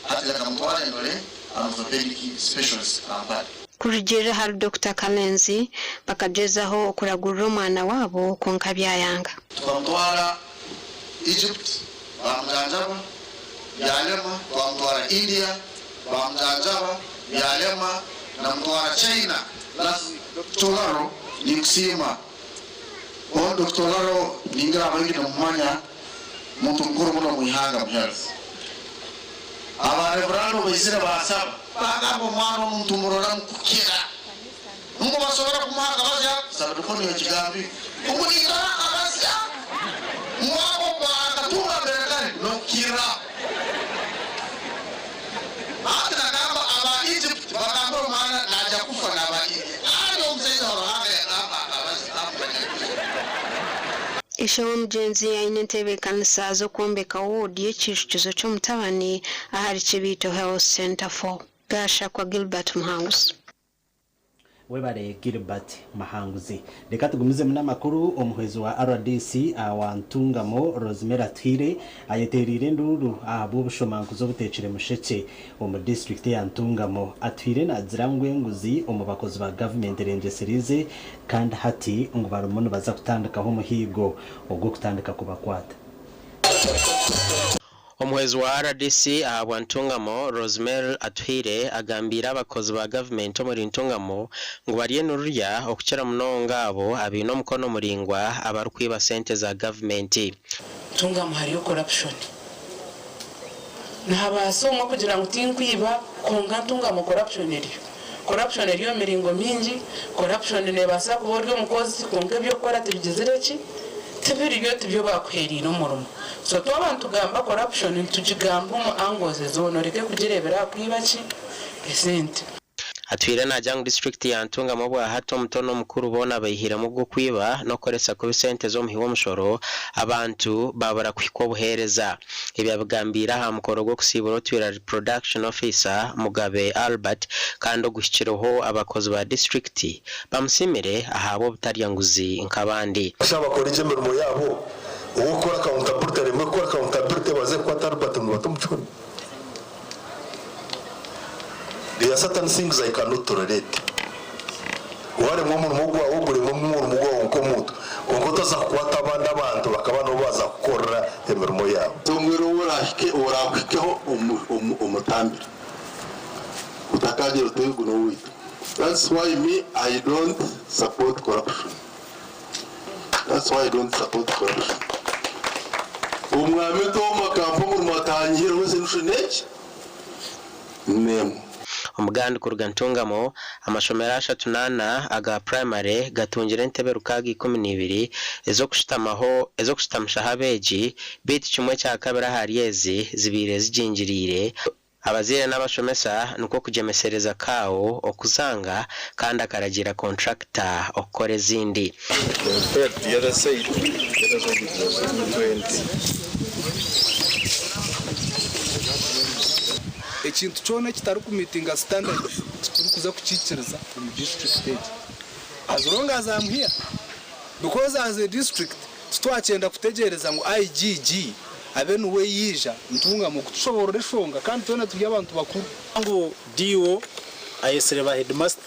hati leka mutware ndore an orthopedic specialist Kampala. Kurugiirira ahari Dokita Kalenzi, bakagyezaho okuragurira omwana waabo kwonka byayanga. Tukamutwara Egypt, bamujanjaba, byalema. Twamutwara India, bamujanjaba, byalema. Namutwara China last week. Dr. Laro ninkusiima o Dr. Laro ningira abaingi nimumanya muntu mukuru muno mwihanga mu health. Abareverando baizire basaba bagamba omwana omuntu murora mukukira nungu basobora kumuha akabazya sabidikoni ekigambi omuningara akabazya mwabo bakatunga mbere kare nokukira. Ati nagamba aba Egypt bagamba omwana naja kufa naba India ali omusaiza wa Ruhanga yagamba akabazya. Ishe w'omugyenzi aine entebeekanisa z'okwombeka woodi y'ekiijukizo ky'omutabani ahari Kibiito Health Centre 4. Gashakwa Gilbert Muhanguzi. Webare Gilbert Mahanguzi. Reka tugumizemu n'amakuru. Omuhwezi wa RDC wa Ntungamo, Rosemary Atuhaire, ayetereire enduuru ahabw'obushomankuzi obuteekire mushekye omu disitulikiti ya Ntungamo. Atuhaire naagira ngu enguzi omu bakozi ba gavumenti erengyeserize kandi hati ngu barimu nibaza kutandikaho omuhiigo ogw'okutandika kubakwata. Omuhwezi wa RDC ahabwa Ntungamo, Rosemary Atuhaire, agambiire abakozi ba gavumenti omuri Ntungamo ngu bariyo nirurya okukira munonga abo abaine omukono muraingwa abarikwiba sente za gavumenti. Ntungamo hariyo corruption. Nihabaasa omwe kugira ngu tinkwiba, kwonka Ntungamo corruption eriyo. Corruption eriyo omu miringo mingi. Corruption neebaasa kuba ori omukozi kwonka eby'okukora tibigizire ki? Tibiriyo, tibyo bakuhereire omurimo. So twaba nitugamba corruption, nitugigamba omu angles zoona, oreke kugireebera aha kwiba ki? Esente. Atuhaire naagira ngu disiturikiti ya Ntungamo obwahati omuto n'omukuru boona baihiremu ogw'okwiba n'okukoresa kubi sente z'omuhi w'omushoro abantu babura kuhikwa obuheereza. Ebi abigambiire aha mukoro gw'okusiibura otwire ari Production Officer Mugabe Albert kandi oguhikireho abakozi ba disiturikiti bamusiimire ahabw'obutarya nguzi nk'abandi. Shaba bakore gye emirimo yaabo, ow'okukora accountability aremwe kukora accountability baze kukwata Albert nibata omu kihumi. There are certain things I cannot tolerate. Waremwa omurimo gwawe oguremwe omurimo gwawe nk'omuntu kwonka otaza kukwata abandi abantu bakaba nibo baza kukukorera emirimo yaabo. Tongera ou oraakuhikeho omutambire otakagira oti ogu n'owaitu. That's why me I don't support corruption. That's why I don't support corruption. Omwami Tom akampa omurimo atangireho solution eki n'emwe. Omugandi kuruga Ntungamo, amashomero 34 aga purayimare gatungire entebe 612 ez'okushutamaho ez'okushutamishaho abeegi beitu kimwe kya kabiri ahari ezi zibaire zigingiriire. Abazaire n'abashomesa nikwo kugyemesereza CAO okuzanga kandi akaragiira kontrakita okukora ezindi. Compared to the other side, the other side it was 20. Ekintu kyona ekitarikumeetinga standard titurikuza kukiikiriza omu district egi as long as I'm here, because as a district titwakyenda kutegyereza ngu IGG abe niwe yaija Ntungamo kutushoborora eshonga kandi twena turi abantu bakuru. Ngu DO ayesire ba headmaster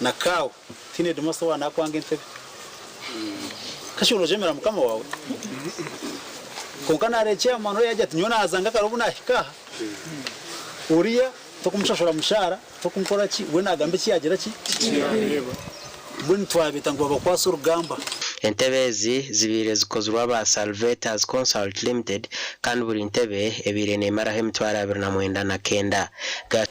na CAO tiine headmaster wa nakwanga entebe kashi orojemera mukama wawe konka nareeba chairman we yagira ati nyowe nazanga kare obu nahika aha oriya tokumushashura mushahara tokumukora ki we nagamba eki yagira ki mbwenu twabeta ngu babakwase orugamba. Entebe ezi zibaire zikozirwe aba Salvators Consult Limited kandi buri ntebe ebaire neemaraho 299.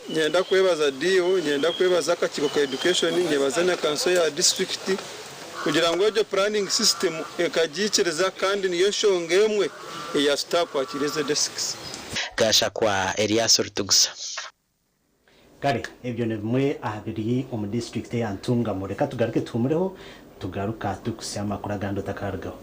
Nyenda kwebaza DO, nyenda kwebaza akakiiko ka education, nyebaze na kanso ya district. Kugira ngu egyo planning system ekagiikiriza kandi niyo nshonga emwe eya tutakwakira ezo desks. Gashakwa Erias Rutugsa. Kare ebyo ni bimwe aha biri omu disiturikiti eya Ntungamo. Reka tugaruke tuhumureho tugaruka turikutsya amakuru agandi otakarugaho.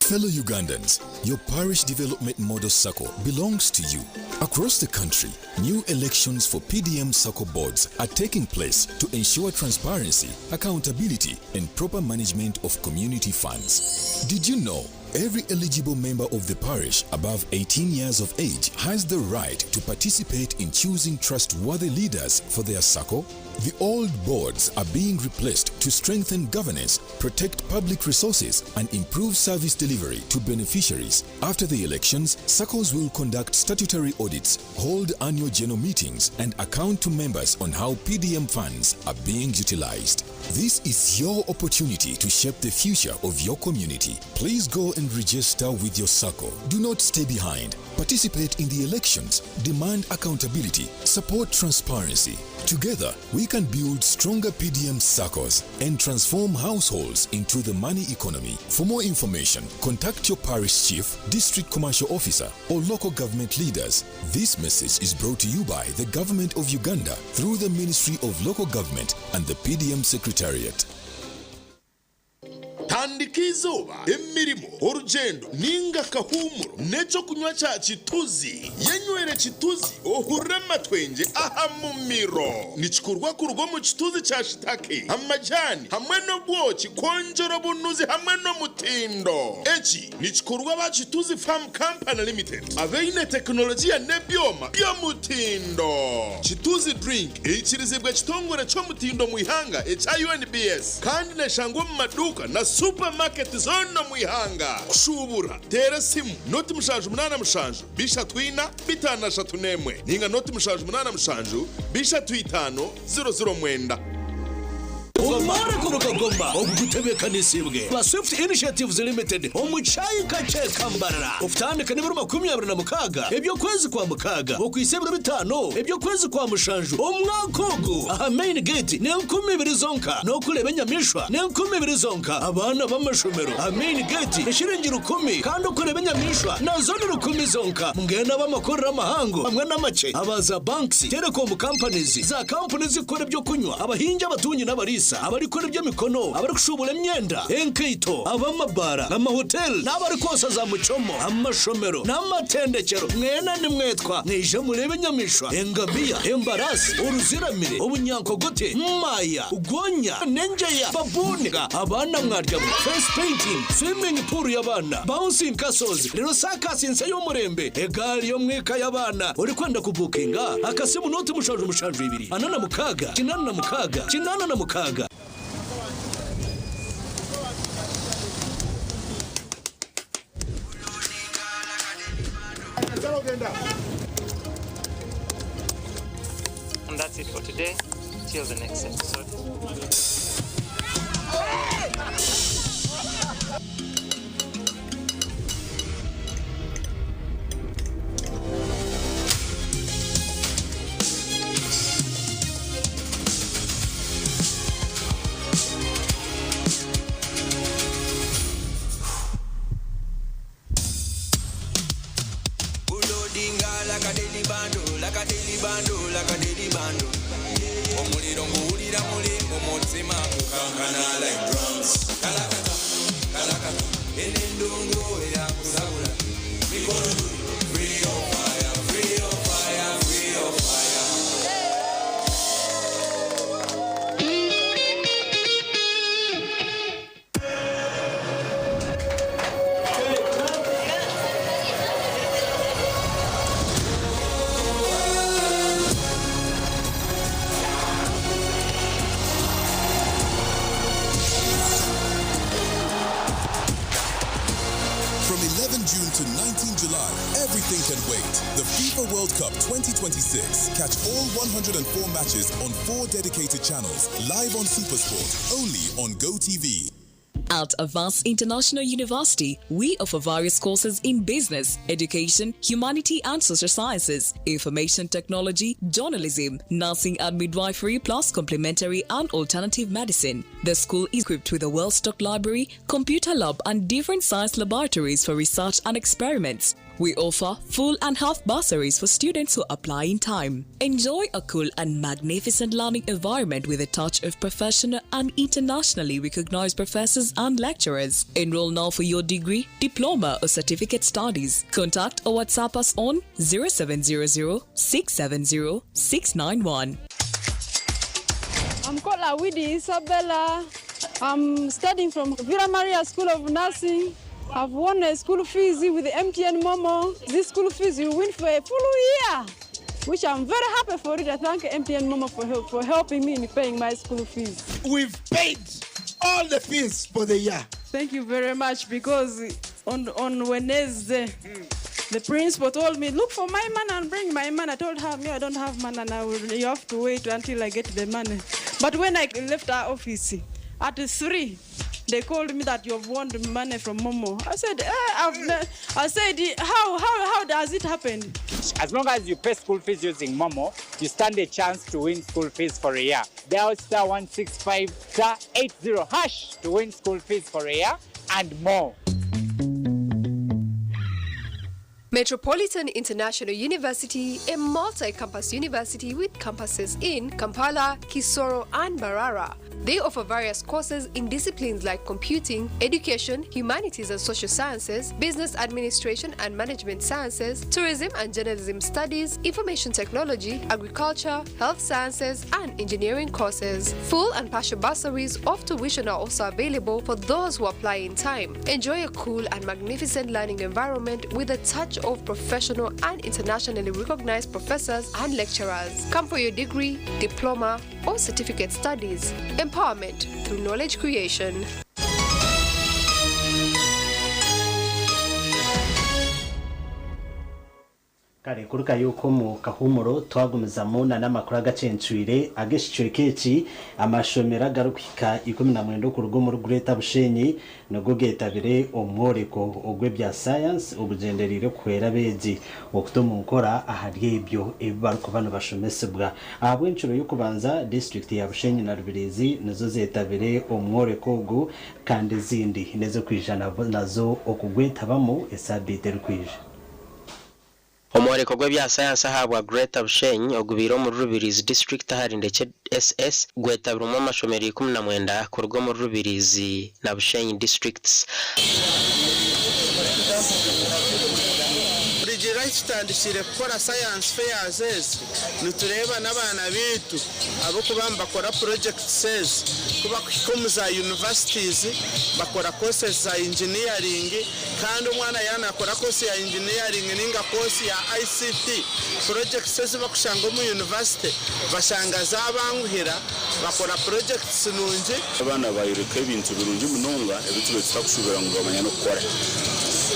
Fellow Ugandans, your parish development model SACCO belongs to you. Across the country, new elections for PDM SACCO boards are taking place to ensure transparency, accountability, and proper management of community funds. Did you know every eligible member of the parish above 18 years of age has the right to participate in choosing trustworthy leaders for their SACCO? The old boards are being replaced to strengthen governance, protect public resources, and improve service delivery to beneficiaries. After the elections, SACCOs will conduct statutory audits, hold annual general meetings, and account to members on how PDM funds are being utilized. This is your opportunity to shape the future of your community. Please go and register with your SACCO. Do not stay behind. Participate in the elections, demand accountability, support transparency. Together, we can build stronger PDM SACCOs and transform households into the money economy. For more information, contact your parish chief, district commercial officer, or local government leaders. This message is brought to you by the Government of Uganda through the Ministry of Local Government and the PDM Secretariat. Tandika izooba, emirimo, orugyendo ninga akahuumuro n'ekyokunywa kya Kituzi. Yenywere Kituzi ohurire amatwengye aha mumiro. Nikikorwa kuruga omu kituzi kya shitake, amajani hamwe n'obwoki kwongyera obunuzi hamwe n'omutindo. Eki nikikorwa aba Kituzi Farm Company Limited abaine tekinologiya n'ebyoma by'omutindo. Kituzi Drink eikirizibwa ekitongore ky'omutindo omu ihanga ekya UNBS kandi neshangwa omu maduuka na supamaketi zoona omu ihanga. Kushuubura, teera esimu 077 34 531 ninga 078 35 009. Omara kuruga Goma ogutebeekanisiibwe ba Swift Initiatives Limited omu kyayi kakye Kambarara okutandika n'ebiro 26 eby'okwezi kwa mukaaga okuhitsya ebiro bitaano eby'okwezi kwa mushanju omwaka ogu aha main gate n'enkumi ibiri zonka n'okureeba enyamaishwa n'enkumi ibiri zonka abaana b'amashomero aha main gate eshiringi rukumi kandi okureeba enyamaishwa nazo ni rukumi zonka mbwenu ab'amakorero amahango hamwe n'amakye aba za banks, telecom companies, za kampuni ezikukora eby'okunywa, abahingi abatungi n'abariisa, abarikukora eby'emikono, abarikushuubura emyenda, enkaito, ab'amabaara, amahoteli n'abarikwosa za muchomo, amashomero n'amatendekyero, mwena nimwetwa mwije mureebe enyamaishwa, engamiya, embaraasi, oruziramire, obunyankogote, maaya, gonya, n'engyeya, babuuni, abaana mwaryamu, face painting, swimming pool y'abaana, bouncing castles, reero saakasi nsya y'omurembe, egaari y'omwika y'abaana, orikwenda kubuukinga, akasimu nooti 772 46 86 86. And that's it for today. Till the next episode. Loadinga like a daily bundle, like a daily bundle, like a daily bundle. Omuliro nguwulira muli mu mutima gukankana like drums. Kalakata, kalakata, eno endongo erakusabula. Mikono free your fire, free your fire, free your fire. From 11 June to 19 July, everything can wait. The FIFA World Cup 2026. Catch all 104 matches on four dedicated channels, live on SuperSport, only on GoTV. At Avance International University, we offer various courses in business, education, humanity and social sciences, information technology, journalism, nursing and midwifery, plus complementary and alternative medicine. The school is equipped with a well stocked library, computer lab, and different science laboratories for research and experiments. We offer full and half bursaries for students who apply in time. Enjoy a cool and magnificent learning environment with a touch of professional and internationally recognized professors and lecturers. Enroll now for your degree, diploma, or certificate studies. Contact or WhatsApp us on 0700 670 691. I'm called Awidi Isabella. I'm studying from Villa Maria School of Nursing. I've won a school fees with MTN Momo. This school fees you win for a full year, which I'm very happy for it. I thank MTN Momo for, help, for helping me in paying my school fees. We've paid all the fees for the year. Thank you very much because on, on Wednesday, the principal told me, look for my money and bring my money. I told her, me, I don't have money and I will, you have to wait until I get the money. But when I left our office at 3, they called me that you've won the money from Momo. I said, eh, I've ne-. I said, how, how, how does it happen? As long as you pay school fees using Momo, you stand a chance to win school fees for a year. Dial star 165 star 80 hash to win school fees for a year and more. Metropolitan International University, a multi-campus university with campuses in Kampala, Kisoro, and Barara. They offer various courses in disciplines like computing, education, humanities and social sciences, business administration and management sciences, tourism and journalism studies, information technology, agriculture, health sciences, and engineering courses. Full and partial bursaries of tuition are also available for those who apply in time. Enjoy a cool and magnificent learning environment with a touch of professional and internationally recognized professors and lecturers. Come for your degree, diploma, or certificate studies. Empowerment through knowledge creation. Kare kuruka yuko omu kahuumuro twagumizamu na n'amakuru agacencwire ag'ekicweka eki amashomero agarikuhika 19 okuruga omuri Greater Bushenyi nigo getabire omworeko ogw'ebya sayansi ogugyendereire kuhwera abeegi okuta omu nkora ahari ebyo ebi barikuba nibashomesibwa. Ahabw'encuro y'okubanza disiturikiti ya Bushenyi na Rubirizi nizo zetabire omworeko ogu kandi ezindi n'ezirikwija nazo okugwetabamu esaabiiti erikwija. Omworeko gw'ebya sayansi ahabwa Greater Bushenyi ogubaire omuri Rubirizi disiturikiti ahari Ndekye SS gwetabirwemu amashomero 19 kuruga omuri Rubirizi na Bushenyi disiturikiti. Kurugiirira ahu tutandikire kukora science fairs ezi, nitureeba n'abaana baitu abarikuba nibakora projects ezi ku barikuhika omu za universities bakora courses za engineering kandi omwana yaaba naakora course ya engineering ninga course ya ICT, projects ezi barikushanga omu university bashanga zaabanguhira bakora projects nungi. Abaana bayoreka ebintu birungi munonga ebi tubaire tutakushubira ngu nibamanya n'okukora.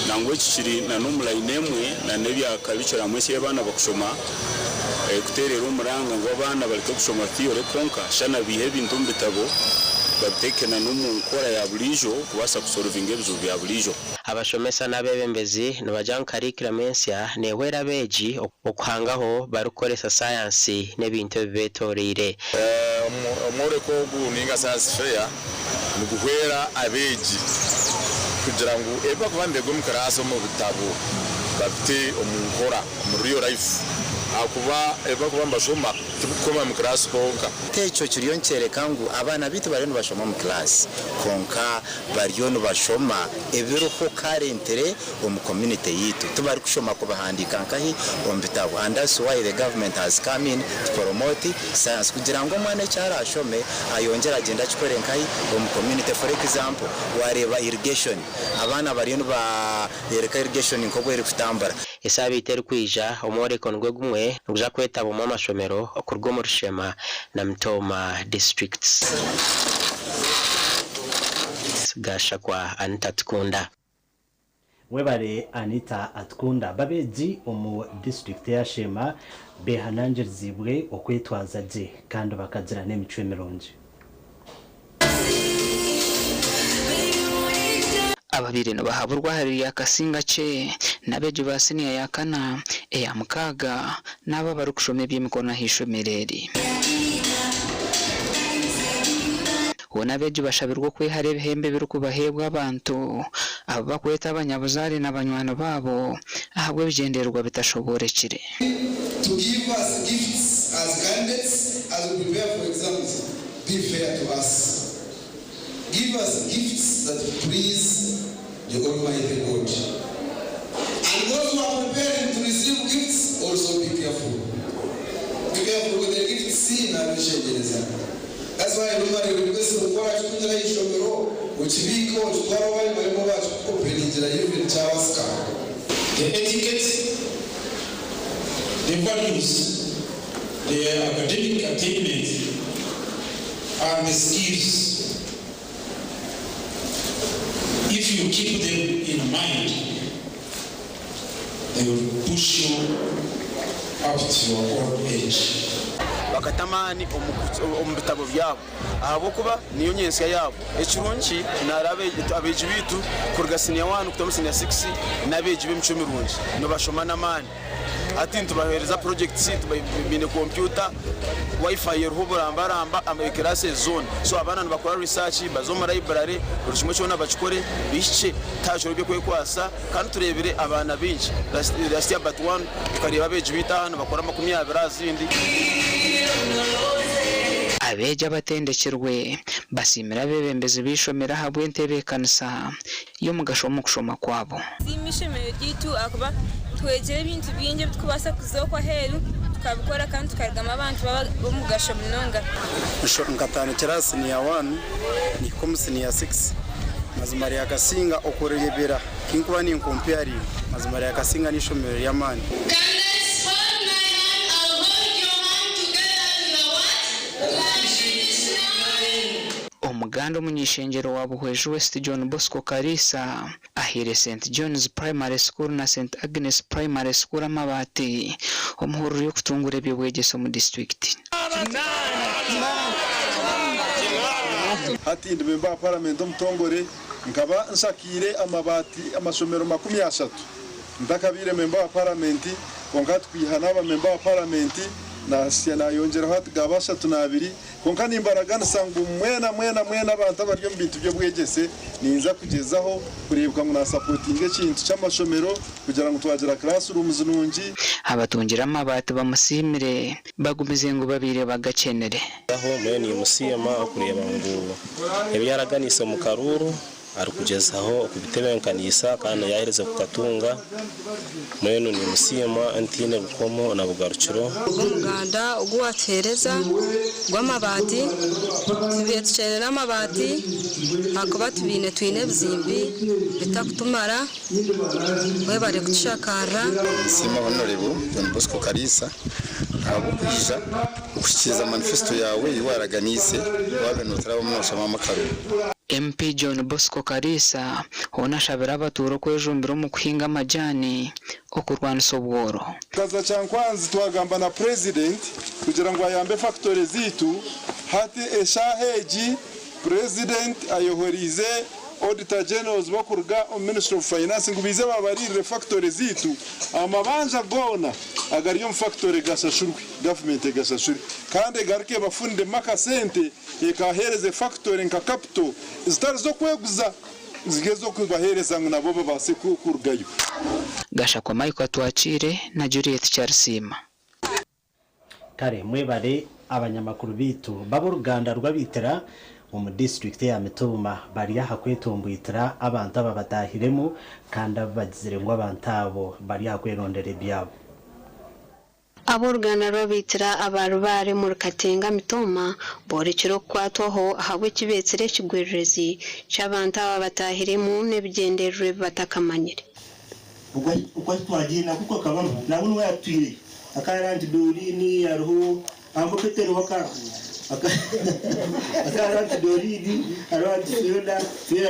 Nangwa eki kiri na n'omu layini emwe na n'ebya karikiramu eki abaana bakushoma kuteerera omuranga ngu abaana bareke kushoma theory kwonka shana baihe ebintu omu bitabo babiteeke na n'omu nkora ya buriijo kubaasa kusolovinga ebizibu bya buriijo. Abashomesa n'abeebembezi nibagira ngu karikiramu ensya neehwera abeegi okuhangaho barikukoresa sayansi n'ebintu ebibetoreire. Omworeko ogu ninga science fair niguhwera abeegi kugira ngu ebi barikuba nibeega omu kiraasi omu bitabo babite omu nkora omu real life ahakuba ebi barikuba nibashoma tibikukoma mu kiraasi honka. Ekyo kiriyo nikyoreka ngu abaana baitu bariyo nibashoma omu kilaasi kwonka bariyo nibashoma ebiriho currently omu community yaitu. Tibarikushoma kubihandiika nkahi omu bitabo and that's why the government has come in to promote science kugira ngu omwana eki araashome ayongyere agyende akikore nkahi omu community. For example, wareeba irrigation, abaana bariyo nibayoreka irrigation nk'oku erikutambura. Esaabiiti erikwija, omworeko nigwo gumwe niguza kwetabwamu amashomero okuruga omuri Sheema na Mitooma disiturikiti. Gashakwa Anita Atukunda. Webare Anita Atukunda. Babeegi omu disiturikiti eya Sheema behanangiriziibwe okwetwaza gye kandi bakagira n'emicwe mirungi. Ababaire nibahaburwa ahari rya Kasingakye n'abeegi ba siniya ya kana, eya mukaaga n'abo abarikushoma eby'emikono ah'eishomero eri. Hoona abeegi bashabirwe okwehara ebihembo ebirikubaheebwa abantu abu barikweta abanyabuzaare na banywani baabo ahabw'ebigyendererwa bitashoborekire. To give us gifts as candidates as we prepare for exams, be fair to us. Give us gifts that please the Almighty God. And those who are preparing to receive gifts, also be careful. Be careful with the gifts, nabeshengyereza. That's why normally request kukora kitungira ishomero ukibiika okitwara owanyu barimo bakikuopeningira even kyabasika. The etiquette, the values, the academic attainment, and the skills. If you keep them in mind, they will push you up to your old age. Bakata amaani omu bitabo byabo ahabw'okuba niyo nyensya yaabo. Ekirungi nareeba abeegi baitu kuruga siniya wani kuta omu siniya sikisi n'abeegi b'emicwe mirungi nibashoma n'amaani. Hati nitubaheereza projects, baine kompyuta, wifi eriho oburambaramba classes zoona. So abaana nibakora research, baza omu library, buri kimwe kyona bakikore bihikye tihakiriho eby'okwekwasa kandi tureebire abaana baingi. Last year but one tukareeba abeegi baitu aha nibakora 20 aha zindi. Abeegi abatendekirwe basiimire abeebembezi b'eishomero ahabw'entebeekanisa y'omugasho omu kushoma kwabo. Nsiima ishomero ryaitu ahakuba twegyire ebintu bingi ebitukubaasa kuza okwo aheeru tukabikora kandi tukarugamu abantu b'omugasho munonga. Nkatandikira aha siniya wani nihika omu siniya sikisi. Mazima ryakasinga okureebera kinkuba ninkompeyaringa mazima ryakasinga n'eishomero ry'amaani. Omuganda omuny'eishengyero wa Buhweju West John Bosco Kariisa ahaire St John's Primary School na St Agnes Primary School amabaati omuhururu y'okutungura eby'obwegyese omu disiturikiti. Hati ndi memba wa paramenti omutongore, nkaba nshakiire amabaati amashomero 30 ntakabaire memba wa paramenti, kwonka hati kwiha naaba memba wa paramenti nahitsya nayongyeraho hati gaaba 32, kwonka nimbaraganisa ngu mwena mwena mwena abantu abari omu bintu by'obwegyese ninza kugyezaho kureebeka ngu nasapotinga ekintu ky'amashomero kugira ngu twagira classrooms nungi. Abatungire amabaati bamusiimire bagumize ngu babaire bagakyenire. Aho mbwenu nimusiima okureeba ngu ebi yaraganiise omu karuuru arikugyezaho okubitebenkaniisa kandi yaaherize kukatunga. Mbwenu nimusiima ntaine bukomo na bugarukiro. Ogu omuganda ogu watuheereza gw'amabaati, tubaire tukyenire amabaati ahakuba tubaine twine ebizimbi bitakutumara, webare kutushakarira. Nsiima Honourable John Bosco Kariisa ahabw'okwija okuhikiiriza manifesto yaawe ei waaraganiise waaba nooturaba nooshaba amakaruru. MP John Bosco Kariisa hoona ashabire abatuura okwejumbira omu kuhinga amajaani okurwanisa obworo. Tukaza Kyankwanzi twagamba na Purezidenti kugira ngu ayambe fakitore zaitu. Hati eshaaha egi Purezidenti ayohoriize Auditor Generals bakuruga omu Ministry of Finance ngu baije babariirire fakitore zaitu, amabanja goona agari omu fakitore gashashurwe, gavumenti egashashure kandi egaruke ebafuniremu akasente ekaheereza efakitore nka capital zitari z'okweguza ziri ez'okubaheereza ngu nabo babaase kurugayo. Gashakwa Michael Atwakiire na Juliet Kyarisiima. Kare mwebare abanyamakuru baitu b'aboruganda rw'Abaitira omu disiturikiti eya Mitooma bari aha kwetomboitira abantu ababatahiremu kandi abu bagizire ngu abantu abo bari aha kwerondera ebyabo. Ab'oruganda rw'Abaitira aba Rubare omuri Katenga Mitooma boorekire okukwatwaho ahabw'ekibeetsire ekigwererezi ky'abantu aba batahiremu n'ebigyendererwa ebi batakamanyire. Oku twagiire nako kakabamu nabwo niwe yatwire akaba nti Doreen hariho Uncle Petero akaba nti Doreen hariho nti Fiona. Fiona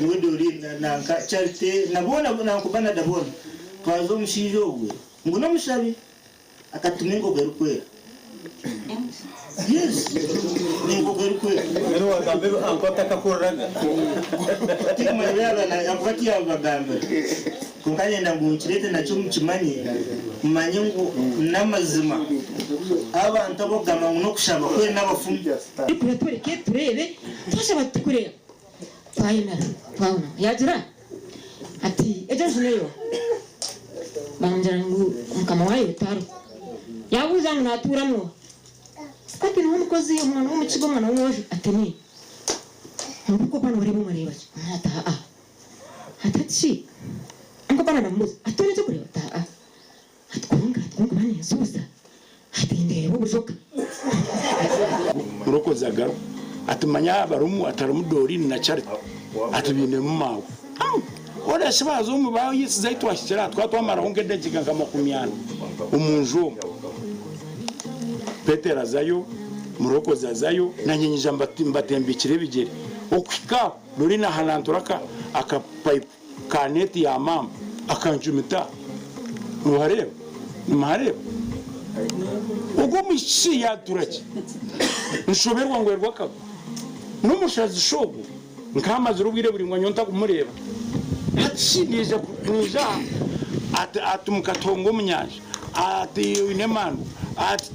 niwe Doreen nanka Charite nabona nanko Bernard bona twaza omushaija ogwe ngu n'omushabi akatuma engoga erikwera. Yes, nenkoko erikwera. Anko atakakuriraga. Tikumanya anko atiyabagambira. Kwonka nyenda ngu nkirete nakyo mukimanye, mumanye ngu n'amazima abantu abokugamba ngu n'okushaba kweri n'abafumu. Tureke tureebe twashaba tukureeba twayemera twabona yagira ati egyo nju neyo bangira ngu mukama wayo tariho yabuuza ngu natuuramu ati niwe omukozi omwana w'omukigo omwana w'omwojo ati ni nkokuba noreeba omureeba ki ati aa ati ati shi nkokuba nanamubuuza ati oine ekyokureeba ati aa ati kwonka ati kwonka ninzuuza ati ndeeba obujoka. Murokozi agaruka ati manya habarumu atarimu Doreen na Charity ati bainemu maawe. Hoona shi baaza omu baayesize ahi twahikire aha tukaba twamaraho nk'edakiika nka 40 omu nju omwo. Petero azayo, Murokozi azayo, nanye nyija mbatembikire ebigyere. Okuhika aho Doreen ahanantura akapayipu ka neeti ya maama akancumita. Nohareeba? Nimuhareeba? Ogwo omwishiki yaatura ki? Nshoberwa ngwerwa akagwa. N'omushazi shi ogwo nkaamazire obwire buraingwa nyowe ntakumureeba. Hati shi naija naija aha ati ati mukatonga omu nyanja ati oine emandwa ati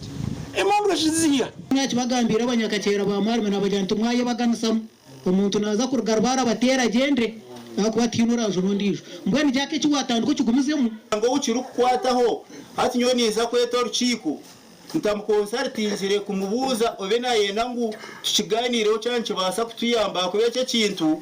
emandwa shi ziiha? Nakibagambiire abanyakakyera ba mwarume nabagira nti mwayebaganisamu omuntu naza kuruga Rubare abateere agyende ahakuba tihaine orajuna ondiijo. Mbwenu Jack eki watandika okigumizemu. Ngu ou kirikukwataho, hati nyowe ninza kweta orukiiko ntamukonsarutinzire kumubuuza obe nayenda ngu tukiganiireho kyaba nikibaasa kutuyamba ahakuba eki ekintu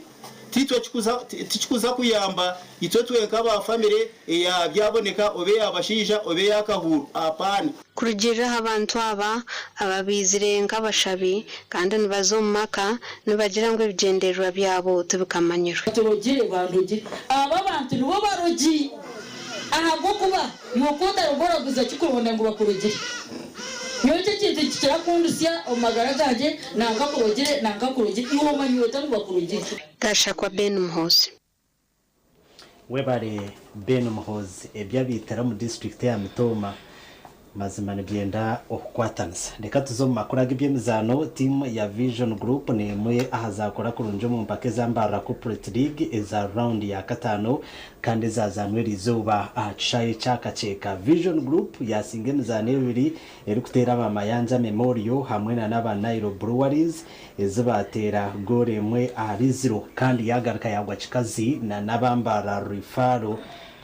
tikikuza kuyamba itwe twenka aba famire eya Byaboneka oba eya Bashaija oba eya Kahuuru. Apaana. Kurugiirira aha bantu aba ababaizire nk'abashabi kandi nibaza omu maka nibagira ngu ebigyendererwa byabo tibikamanyirwe. Baturogire bandogire. Aba abantu nibo barogi ahabw'okuba iwe ku otaroga oraguza ki kuronda ngu bakurogire? Nyowe ekyo ekintu nikikira kundusya omu magara gangye nanka akurogire nanka akurogire iwe omanyire ota ngu bakurogire? Gashakwa Ben Muhoozi. Webare Ben Muhoozi ebyabiitira omu disiturikiti ya Mitooma mazima nibyenda okukwatanisa. Reka tuze omu makuru ag'eby'emizaano, tiimu ya Vision Group n'emwe aha zaakora kurungi omu mpaka eza Mbarara Corporate League eza rawundi ya kataano kandi ezazaanwa eriizooba aha kishaayi ekya Kakyeka. Vision Group yaasinga emizaano ebiri erikuteera aba Mayanja Memorial hamwe na n'aba Nile Breweries ezi baateera goolo emwe ahari ziro kandi yaagaruka yaagwa kikazi na n'aba Mbarara Referral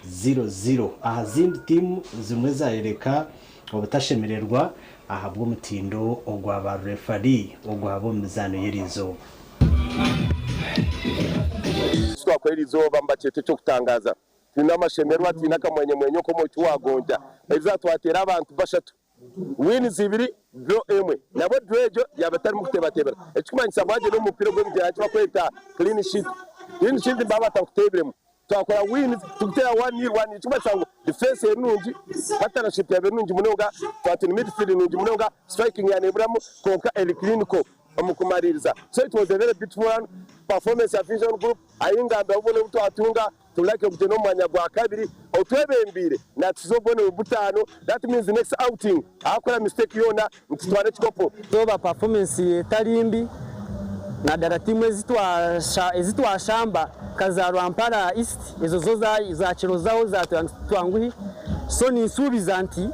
0-0. Aha zindi tiimu zimwe zaayoreka obutashemererwa ahabw'omutindo ogwa ba referee ogwaba omu mizaano y'eriizooba. Eki twakora eriizooba nibakyeta eky'okutangaaza. Twine amashemererwa, twine akamwenyemwenye k'omwoyo wagonja. Eriizooba twateera abantu bashatu, wins ibiri, draw emwe. Nabwo draw egyo yaaba etarimu kuteebateebera. Ekirikumanyisa ngu wagyenda omu mupiira ogw'ebigyere eki barikweta clean sheet. Clean sheet nibaba batakuteebiremu. Twakora wins turikuteera one nil, one nil. Ekirikumanyisa ngu defence eri nungi, partnership yaaba eri nungi munonga, twaba twine midfield nungi munonga, striking yaaba neeburamu kwonka eri clinical omu kumariiriza. So it was a very beautiful one, performance ya Vision Group. Ahi ngambira obubonero obu twatunga, turi likely kugyenda omu mwanya gwa kabiri. Otwebembeire naatuhiza obubonero butaano, that means next outing ahakukora mistake yoona nitutwara ekikopo. Tooba performance etari mbi nadara tiimu ezi twashamba nka za Rwampara East ezo zo zakirozaho zatwera ngu titwanguhi so ninsuubiza nti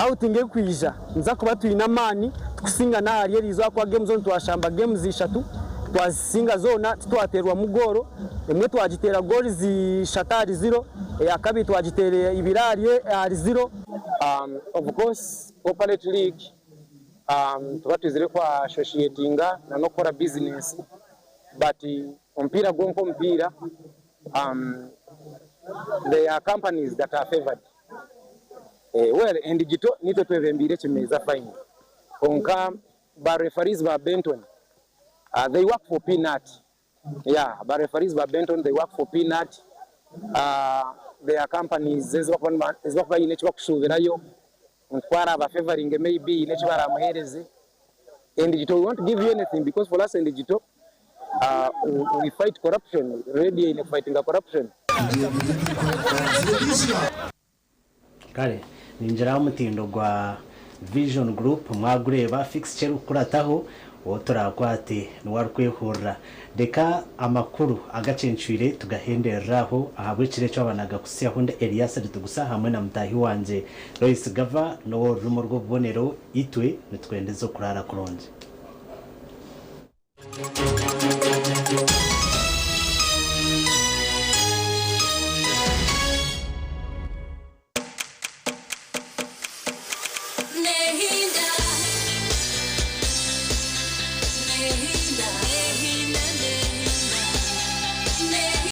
outing erikwija niza kuba twine amaani tukusinga n'ahari eriizooba ahakuba game zoona twashamba games ishatu twazisinga zoona titwateerwamu goolo emwe twagiteera goals ishatu ahari ziro eyakabiri twagiteera ibiri ahari ziro. Of course Corporate League tuba twizire ku associatinga na n'okukora business but omupiira gwo nk'omupiira there are companies that are favoured. Well endigito nitwe twebembeire ekimeeza fine kwonka ba referees ba Benton they work for peanut yeah ba referees ba Benton they work for peanut there are companies ezibakuba baine eki bakushuubirayo ngu ku araabafevaringe maybe haine eki baraamuheereze. Endigito we won't give you anything because for us endigito we fight corruption, radio eine kufightinga corruption. Kare ningira omutindo gwa Vision Group mwagureeba fixture erikukurataho ou turaakwate niwe arikwehurira. Reka amakuru agacencwire tugahenderere aho ahabw'ekiro eki waaba naagakuhitsyaho ndi Elias Ritugusa hamwe na mutaahi wangye Lois Gava n'ow'orurimi orw'obubonero itwe nitwendeza okuraara kurungi.